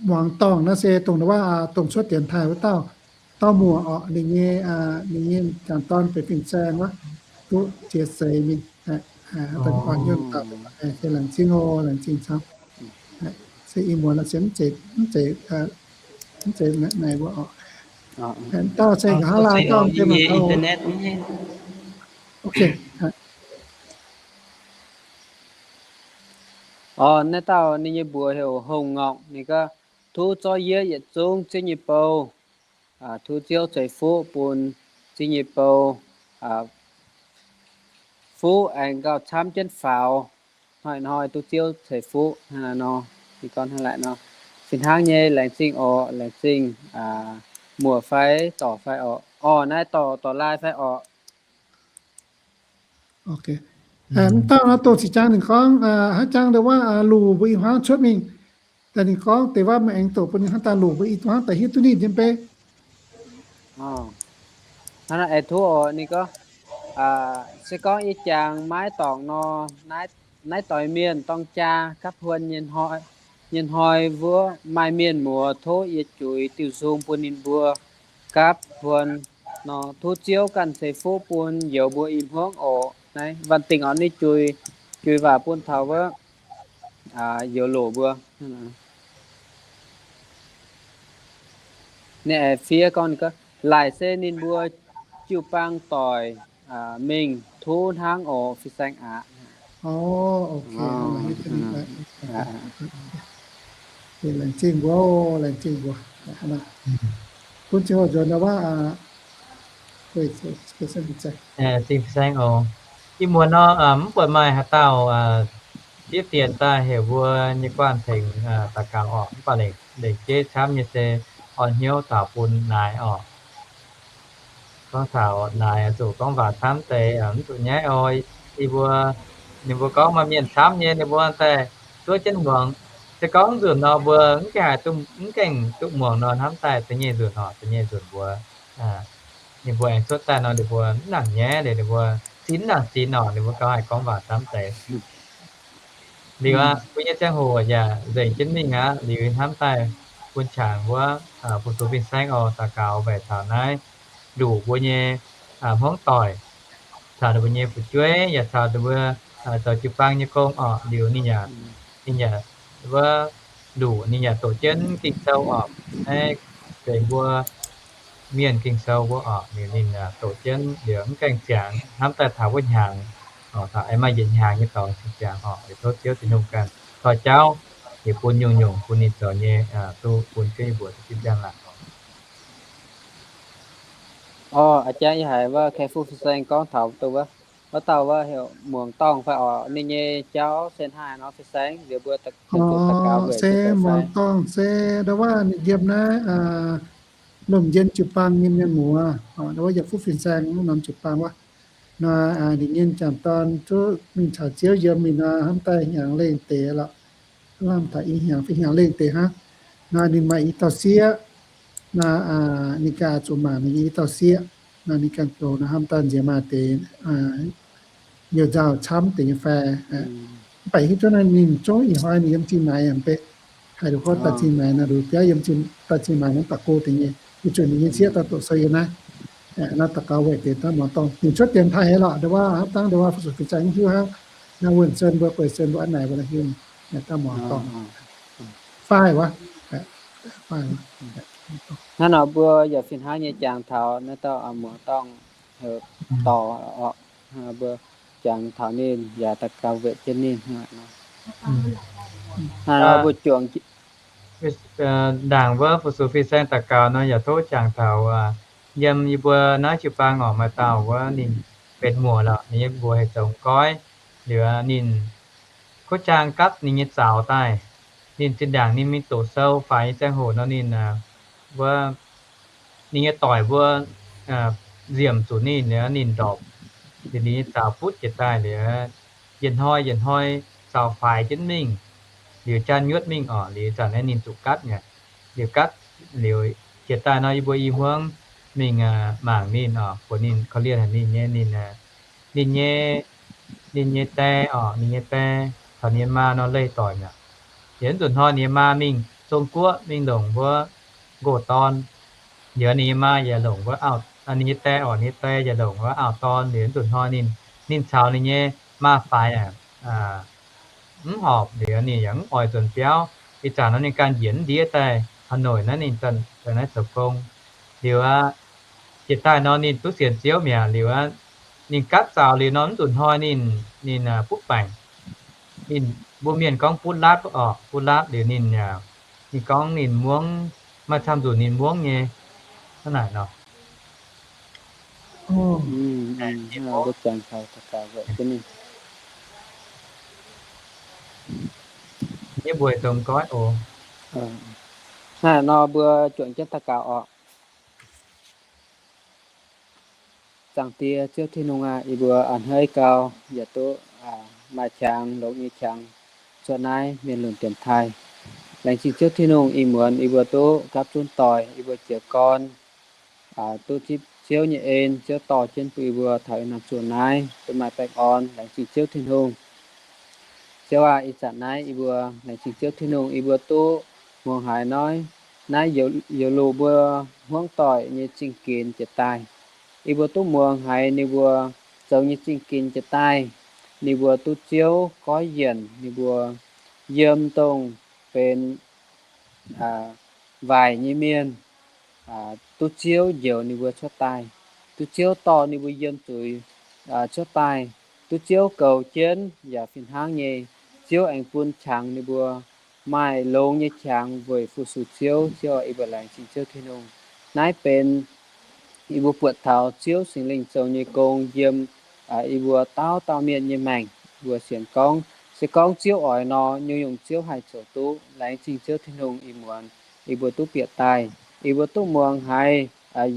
muangx dorngh naaiv se dongh ndau waac, dongh cuotv dienx taaih wuov dauh, dauh muoc orqc, ninh nyei, ninh nyei jangc dorn benx fin-saeng wuov. duqv ziex seix mingh, daaih orn nyunc dauh, laengz zingh oc, laengz zingh camv. Se ih muonz la'sienx mv zeiz, mv zeiz naaic mbuo oc. Dauh se nqa'haav laai dauh, internet. Ok. Orv, naaiv dauh ninh nyei mbuox heuc Hungh Ngorc. Ninh gorngv, tov zorqv yietv yietc zungv ziex nyei bou, tov Ziouv ceix fuqv bun ziex nyei bou, fuqv aengx gauh camv jienv faaux, hnoi-hnoi duqv Ziouv ceix fuqv hnangv naaiv nor. Ninh gorngv hnangv naaiv nor. Fih hnangv nyei, laengz zingh oc, laengz zingh muoc fai dorc fai orqc. Orv, naaiv dorc, dorc laai fai orqc. Ok. Mv dauh nor dongh ziqc jangx ninh gorngv, haaix jangx ndau wuov luc mbuo i hmuangv cuotv mingh. Daaih ninh gorngv deix wuov maaih aengx doqc bun ninh hnangv daaih luc mbuo i hmuangv daaih hiuv duqv ninh jienv beiv. Hnangv naaiv aengx tov oc, ninh gorngv, se gorngv yie jangx maiv dorngc nor, naaiv doix mienh dorng jaa gapv huon nyei hnoi wuov maaih mienh muoz tov yie juix diuh nzung bun ninh mbuo gapv huon nor, tov Ziouv ganh ceix fuqv bun youz mbuo i hmuangv oc. Naaiv Vanh Dingh oc, ninh juix, juix waac bun taux wuov youz loc mbuo. Ninh aengx fiev gorngv, ninh gorngv, laaic se ninh mbuo jiu-baang doic mingh tov hnangv oc, fin-saeng aqv. Laengz zingh mbuo, laengz zingh mbuo. Bun ziangh hoc nzuonx wuov, zingh fin-saeng oc. Ih muonz nor mv buatc maaih haaix dauh fiev fienx daaih heuc mbuo nyei guanh tengx daux gaux orqc. Mv baac lengc jeiv camv nyei se orn hnyouv taux bun naaic orqc. Gorngv taux naaic zuqc gorngv waac camv deix mv zuqc nyaiv oc. Yie mbuo, ninh mbuo gorngv maaih mienh camv nyei, ninh mbuo daaih zuov jienv muangx. Se gorngv nzunc nor mbuo mv gaengh haih, mv gaengh duqv muangx nor, hnamv daaih da'nyeic nzunc orqc, da'nyeic nzunc mbuo, ninh mbuo aengx cuotv daaih nor, ninh mbuo mv nangc nyaiv liuz, ninh mbuo sinx nangc sinx orqc, ninh mbuo gauh haih gorngv waac camv deix. Liuz aqv, mbuo nyei ziangh hoc yaac nzengc jienv mingh aqv. Liuz hnamv daaih bun qangx wuov fu-sux fin-saeng oc, daux gaux weic taux naaiv nduqc mbuo nyei hmuangv doic, caux ninh mbuo nyei fu'jueiv, yaac caux ninh mbuo zoux jiu-baang nyei gong orqc. Liuz ninh yaac, ninh yaac wuov nduqc ninh yaac doqc jienv Ging-Sou orqc. Naaiv benx mbuo mienh Ging-Sou mbuo orqc. Liuz ninh doqc jienv liuz mv gaengh ziangx, hnamv daaih taux wuov hnyangx, taux aengx maaih yietc hnyangx nyei dorngx cingx ziangx orqc. Liuz tov Ziouv Tin-Hungh ganh torh jauv, liuz bun nyungc-nyungc bun ninh zoux nyei, duqv bun Ziouv nyei mbuox duqv zipv njang-laangc orqc. Orv, a'jang yie haiz wuov Kai Fu Fin-Saeng gorngv taux dongh wuov, wuov dauh wuov heuc Muangx Dorngh fai orqc, ninh nyei jauv se hnangv haaix nor Fin-Saeng, liuz mbuo daux gaux weic se Muangx Dorngh se ndau wuov ninh yiem naaiv lomh njien jiu-baang nyei mienh muoz, ndau wuov yiem Fu Fin-Saeng norm jiu-baang wuov. Nor ninh nyei m'jangc dorn duqv mingh caux Ziouv yiem mingh nor, hnamv daaih hnyangx lengh deix lorqc. Hnamv daaih i hnyangx fai hnyangx lengh deix hnangv. Nor ninh maaih i dauh sieqv, nor ninh ganh zuqc mangc ninh nyei i dauh sieqv. Nor ninh ganh zoux nor hnamv daaih nziex maaih deix youh nzauh camv deix nyei fai. Mv baac hiuv duqv nor ninh zungv ih hnoi ninh yiem Zingh Maix yaac mv bei. Haiz nduqc gorngv daaih Zingh Maix nor, nduqc biauv yiem daaih Zingh Maix nor daux go deix nyei. Weic zuqc ninh nyei sieqv daaih doqc sou yiem naaiv. Naaiv daux gaux weic deix daaih Muangx Dorngh. Ninh cuotv dienx taaih haic lorqc, ndau wuov hnamv dangh ndau wuov fu-sux fin-saeng hiuv hnangv. Naaiv wuonh sen mbuo gueic sen mbuo a'naaic mbuo naaiv hiuv, daaih Muangx Dorngh. Fai wuov, fai wuov. Hnangv nor mbuo yaac fih hnangv nyei jangx taux naaiv dauh Muangx Dorngh dorc orqc, mbuo jangx taux ninh yaac daux gaux weic jienv ninh. Hnangv nor mbuo juangc ndaangc wuov fu-sux fin-saeng daux gaux nor yaac tov jangx taux yiem yie mbuo naaiv jiu-baang orqc, maaih dauh wuov ninh benx muoc lorqc, ninh nyei mbuox heuc Zoux Goiv. Liuz ninh kuv jaang gapv ninh nyei zaux daaih. Ninh zinh ndaangc ninh mingh doqc sou faix nyei ziangh hoc nor ninh wuov, ninh nyei doic mbuo nziemc zuqc ninh, ninh ndorpc, liuz ninh nyei zaux butv jiex daaih liuz, yietc hnoi yietc hnoi zaux faix jienv mingh, liuz jaan nyuotv mingh orqc, liuz zanc naaiv ninh zuqc gatv mi'aqv. Liuz gatv liuz jiex daaih nor yie mbuo i hmuangv mingh mangc ninh orqc, buatc ninh korv-lienh haic ninh nyei, ninh, ninh nyei, ninh nyei die orqc, ninh nyei die caux ninh nyei maa nor leih doic mi'aqv. Liuz nzunc hnoi ninh nyei maa mingh Zong Guoqv mingh longc wuov nqox-dorn, liuz ninh nyei maa yaac longc wuov auv ninh nyei die orqc, ninh nyei die yaac longc wuov auv-dorn liuz, nzunc hnoi ninh, ninh caux ninh nyei maa-faix aeqv, mv horpc liuz ninh yaac mv oix nzuonx biauv. Ih zanc nor ninh ganh njiec mv ndiev daaih Hà Nội naaiv, ninh daaih naaiv zoux gong. Liuz aqv, jiex daaih nor ninh duqv sienx Ziouv mi'aqv. Liuz aqv, ninh gapv zaux liuz nor, mv nzunc hnoi ninh, ninh butv baengc. Ninh mbuo mienh gorngv butv laatv orqc, butv laatv liuz ninh, ninh gorngv ninh muangv, maaih camv nzunc ninh muangv nyei. Hnangv naaic nor. Yie mbuo dongh goiv oc. Hnangv naaic nor mbuo juangc jienv daux gaux oc. Zaangc Diex Ziouv Tin-Hungh aah, yie mbuo a'hneiv gau, yaac duqv maaih qangx longx nyei qangx cuotv naaiv mienh lunx dienx taaih. Laengz zingh Ziouv Tin-Hungh, ih muonz yie mbuo duqv gapv zunv doic, yie mbuo jiez gorn duqv zipv Ziouv nyei en, Ziouv dorh jienv bun yie mbuo taux ih norm zuqc naaiv duqv maaih baengh orn. Laengz zingh Ziouv Tin-Hungh. Ziouv aah, ih zanc naaiv yie mbuo laengz zingh Ziouv Tin-Hungh, yie mbuo duqv muangx haiz noiv, naaiv youz loz mbuo hmuangv doic nyei zingh ginx jiex daaih. Yie mbuo duqv muangx haiz ninh mbuo zoux nyei zingh ginx jiex daaih. Ninh mbuo duqv Ziouv goiv yienc ninh mbuo, yiem dongh benx waaic nyei mienh, duqv Ziouv njoux ninh mbuo cuotv daaih, duqv Ziouv dorh ninh mbuo yiem zuiz cuotv daaih, duqv Ziouv goux jienv yaac fih hnangv nyei, Ziouv aengx bun qangx ninh mbuo maaih longx nyei qangx weic fu-sux Ziouv. Ziouv, yie mbuo laengz zingh Ziouv Tin-Hungh. Naaiv benx yie mbuo buatc taux Ziouv Singx Lingh zoux nyei gong yiem yie mbuo dauh dauh mienh nyei maengc. Yie mbuo sienx gorngv, se gorngv Ziouv oix nor, nyungc-nyungc Ziouv haih zoux duqv. Laengz zingh Ziouv Tin-Hungh, ih muonz yie mbuo duqv bieqc daaih, yie mbuo duqv muangx haiz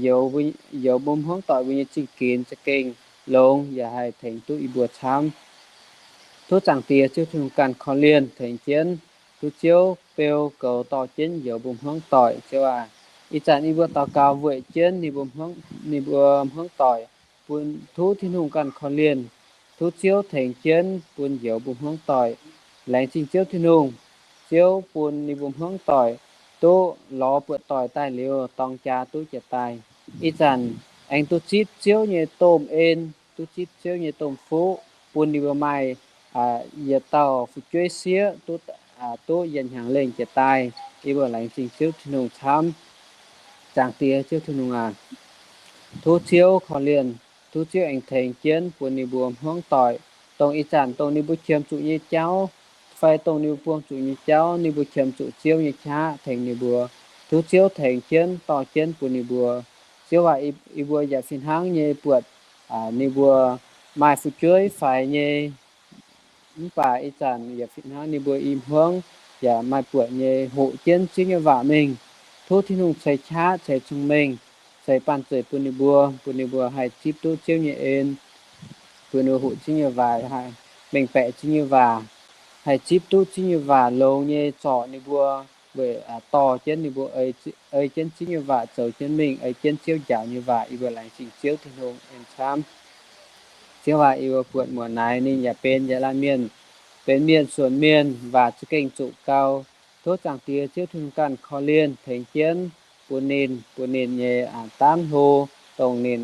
youz mbuo hmuangv doic mbuo nyei zingh ginx za'gengh longx yaac haih tengx duqv yie mbuo camv. Tov Zaangc Diex Ziouv Tin-Hungh ganh korv-lienh tengx jienv, tov Ziouv beu goux dorh jienv youz mbuo hmuangv doic, Ziouv aac. Ih zanc yie mbuo daux gaux weic jienv ninh mbuo hmuangv doic, bun tov Tin-Hungh ganh korv-lienh, tov Ziouv tengx jienv bun youz mbuo hmuangv doic. Laengz zingh Ziouv Tin-Hungh, Ziouv bun ninh mbuo hmuangv doic duqv lorz buoqc doic daaih liuz dorng jaa duqv jiex daaih. Ih zanc aengx duqv zipv Ziouv nyei domh en, duqv zipv Ziouv nyei domh fuqv, bun ninh mbuo maaih yietc dauh fu'jueiv sieqv duqv, duqv yietc hnyangx lengh jiex daaih. Yie mbuo laengz zingh Ziouv Tin-Hungh camv. Zaangc Diex Ziouv Tin-Hungh aac, tov Ziouv korv-lienh, tov Ziouv aengx tengx jienv bun ninh mbuo hmuangv doic, dongh ih zanc dongh ninh mbuo qiemx zuqc nyei jauv, fai dongh ninh mbuo buangh zuqc nyei jauv, ninh mbuo qiemx zuqc Ziouv nyei qaqv tengx ninh mbuo. Tov Ziouv tengx jienv dorh jienv bun ninh mbuo. Ziouv aac, yie mbuo yaac fih hnangv nyei buatc ninh mbuo maaih fu'jueiv faix nyei, mv baac ih zanc yaac fih hnangv ninh mbuo i hmuangv yaac maaih buatc nyei hoqc jienv Ziouv nyei waac mingh. Tov Tin-Hungh ceix qaqv ceix cong-mengh, ceix banh zeic bun ninh mbuo, bun ninh mbuo haih zipv duqv Ziouv nyei en, bun ninh mbuo hoqc Ziouv nyei waac haih mengh baeqc Ziouv nyei waac, haih zipv duqv Ziouv nyei waac longx nyei zorc ninh mbuo, weic dorh jienv ninh mbuo ei jienv Ziouv nyei waac zoux jienv mingh, ei jienv Ziouv njaaux nyei waac. Yie mbuo laengz zingh Ziouv Tin-Hungh en camv. Ziouv aac, yie mbuo buatc muonc naaiv ninh yaac benx yietc laanh mienh, benx mienh suonc mienh, waac za'gengh zuqc gau. Tov Zaangc Diex Ziouv Tin-Hungh ganh korv-lienh tengx jienv bun ninh, bun ninh nyei daamv hlo, dongh ninh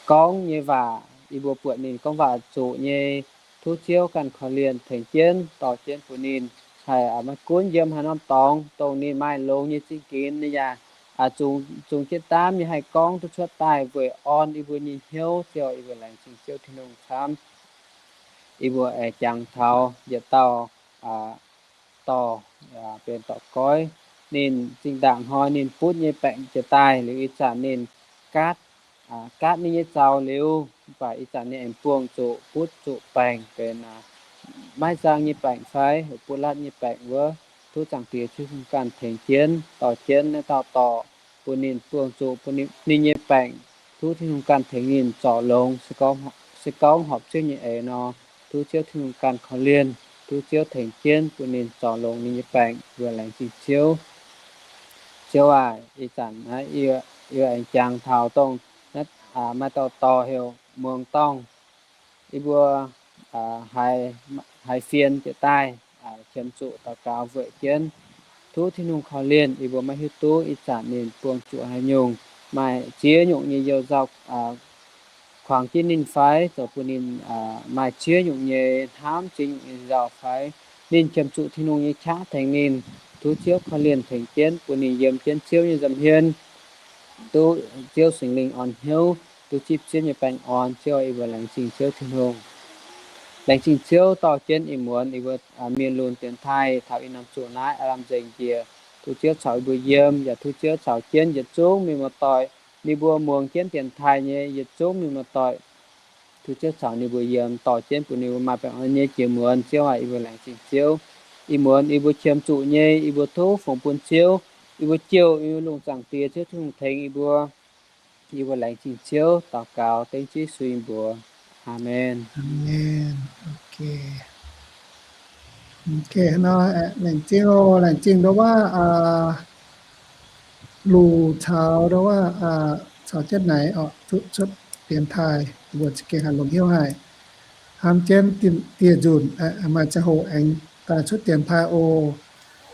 gorngv nyei waac, yie mbuo buatc ninh gorngv waac zuqc nyei. Tov Ziouv ganh korv-lienh tengx jienv dorh jienv bun ninh haih maiv gunv yiem haaix norm dorngx, dongh ninh maaih longx nyei zingh ginx, ninh yaac zungx jienv daamv nyei haih gorngv duqv cuotv daaih weic orn yie mbuo nyei hnyouv. Ziouv, yie mbuo laengz zingh Ziouv Tin-Hungh camv. Yie mbuo aengx jangx taux yietc dauh dorh, benx dorh goiv. Ninh zinh ndaangc hnoi ninh butv nyei baengc jiex daaih liuz, ih zanc ninh gaatv, gaatv ninh nyei zaux liuz, mv baac ih zanc ninh aengx buangh zuqc, butv zuqc baengc, benx maiv nzang nyei baengc fai butv-latv nyei baengc wuov. Tov Zaangc Diex Ziouv Tin-Hungh ganh tengx jienv, dorh jienv naaiv dauh dorh, bun ninh buangh zuqc, bun ninh nyei baengc, tov Tin-Hungh ganh tengx ninh zorc longx. Se gorngv horpc Ziouv nyei eix nor, tov Ziouv Tin-Hungh ganh korv-lienh, tov Ziouv tengx jienv bun ninh zorc longx ninh nyei baengc. Yie mbuo laengz zingh Ziouv. Ziouv aac, ih zanc naaiv yie aengx jangx taux dongh maaih dauh dorh heuc Muangx Dorngh. Yie mbuo haiz fien jiex daaih, qiemx zuqc daux gaux weic jienv, tov Tin-Hungh korv-lienh. Yie mbuo maiv hiuv duqv ih zanc ninh buangh zuqc haaix nyungc. maaih ziex nyungc nyei you-nzauh kuangx jienv ninh fai, zoux bun ninh maaih ziex nyungc nyei hnamv, ziex nyungc nyei nzauh fai. Ninh qiemx zuqc Tin-Hungh nyei qaqv tengx ninh. Tov Ziouv korv-lienh tengx jienv, bun ninh yiem jienv Ziouv nyei nza'hmien, duqv Ziouv Singx Lingh orn hnyouv, duqv zipv Ziouv nyei baengh orn. Ziouv, yie mbuo laengz zingh Ziouv Tin-Hungh. Laengz zingh Ziouv dorh jienv ih muonz yie mbuo mienh lunx dienx taaih taux ih norm zuqc naaiv aav lamh nzengc njiec. Tov Ziouv caux yie mbuo yiem, yaac tov Ziouv caux jienv yietc zungv mienh muoz-doic, ninh mbuo muangx jienv dienx taaih nyei yietc zungv mienh muoz-doic. Tov Ziouv caux ninh mbuo yiem, dorh jienv bun ninh mbuo maaih baengh orn nyei jiex muonz. Ziouv aac, yie mbuo laengz zingh Ziouv. Ih muonz yie mbuo qiemx zuqc nyei, yie mbuo tov fungx bun Ziouv. Yie mbuo jouh yie mbuo lungh zaangc Diex, Ziouv Tin-Hungh tengx yie mbuo. Yie mbuo laengz zingh Ziouv, daux gaux dengv Ziouv Yesu nyei mbuox. Aamen. Aamen. Ok, laengz zingh, laengz zingh ndongc wuov luc caux ndongc wuov caux jienv naaic oc, cuotv dienx taaih, mbuo za'gengh haih longc hnyouv haic. Hnamv jienv dieh nzunc maaih ziangh hoc aengx daaih cuotv dienx taaih oc.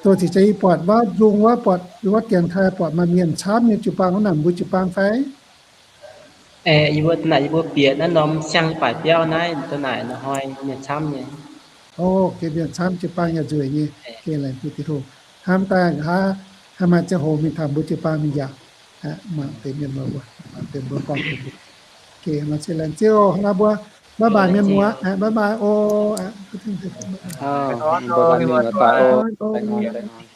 Doz ziqc jaax yie buatc wuov nzung wuov, buatc wuov dienx taaih buatc maaih mienh camv nyei jiu-baang, wuov naaic mbuo jiu-baang fai? Yie mbuo naaic yie mbuo bieqc naaiv norm siang-baaic biauv naaiv, doz naaic hnoi mienh camv nyei. O, gengh mienh camv, jiu-baang yaac nzueic nyei. Gengh laengz zingh Tin-Hungh. Hnamv daaih nqa'haav haih maaih ziangh hoc mingh taux mbuo jiu-baang mingh yaac mangc deix mienh muoz mbuo, mangc deix mbuo gorngv deix mbuo. Gengh nor se laengz zingh oc, hnangv naaiv mbuo bye bye mienh muoz, bye bye oc. Mbuo bye mienh muoz, bye oc.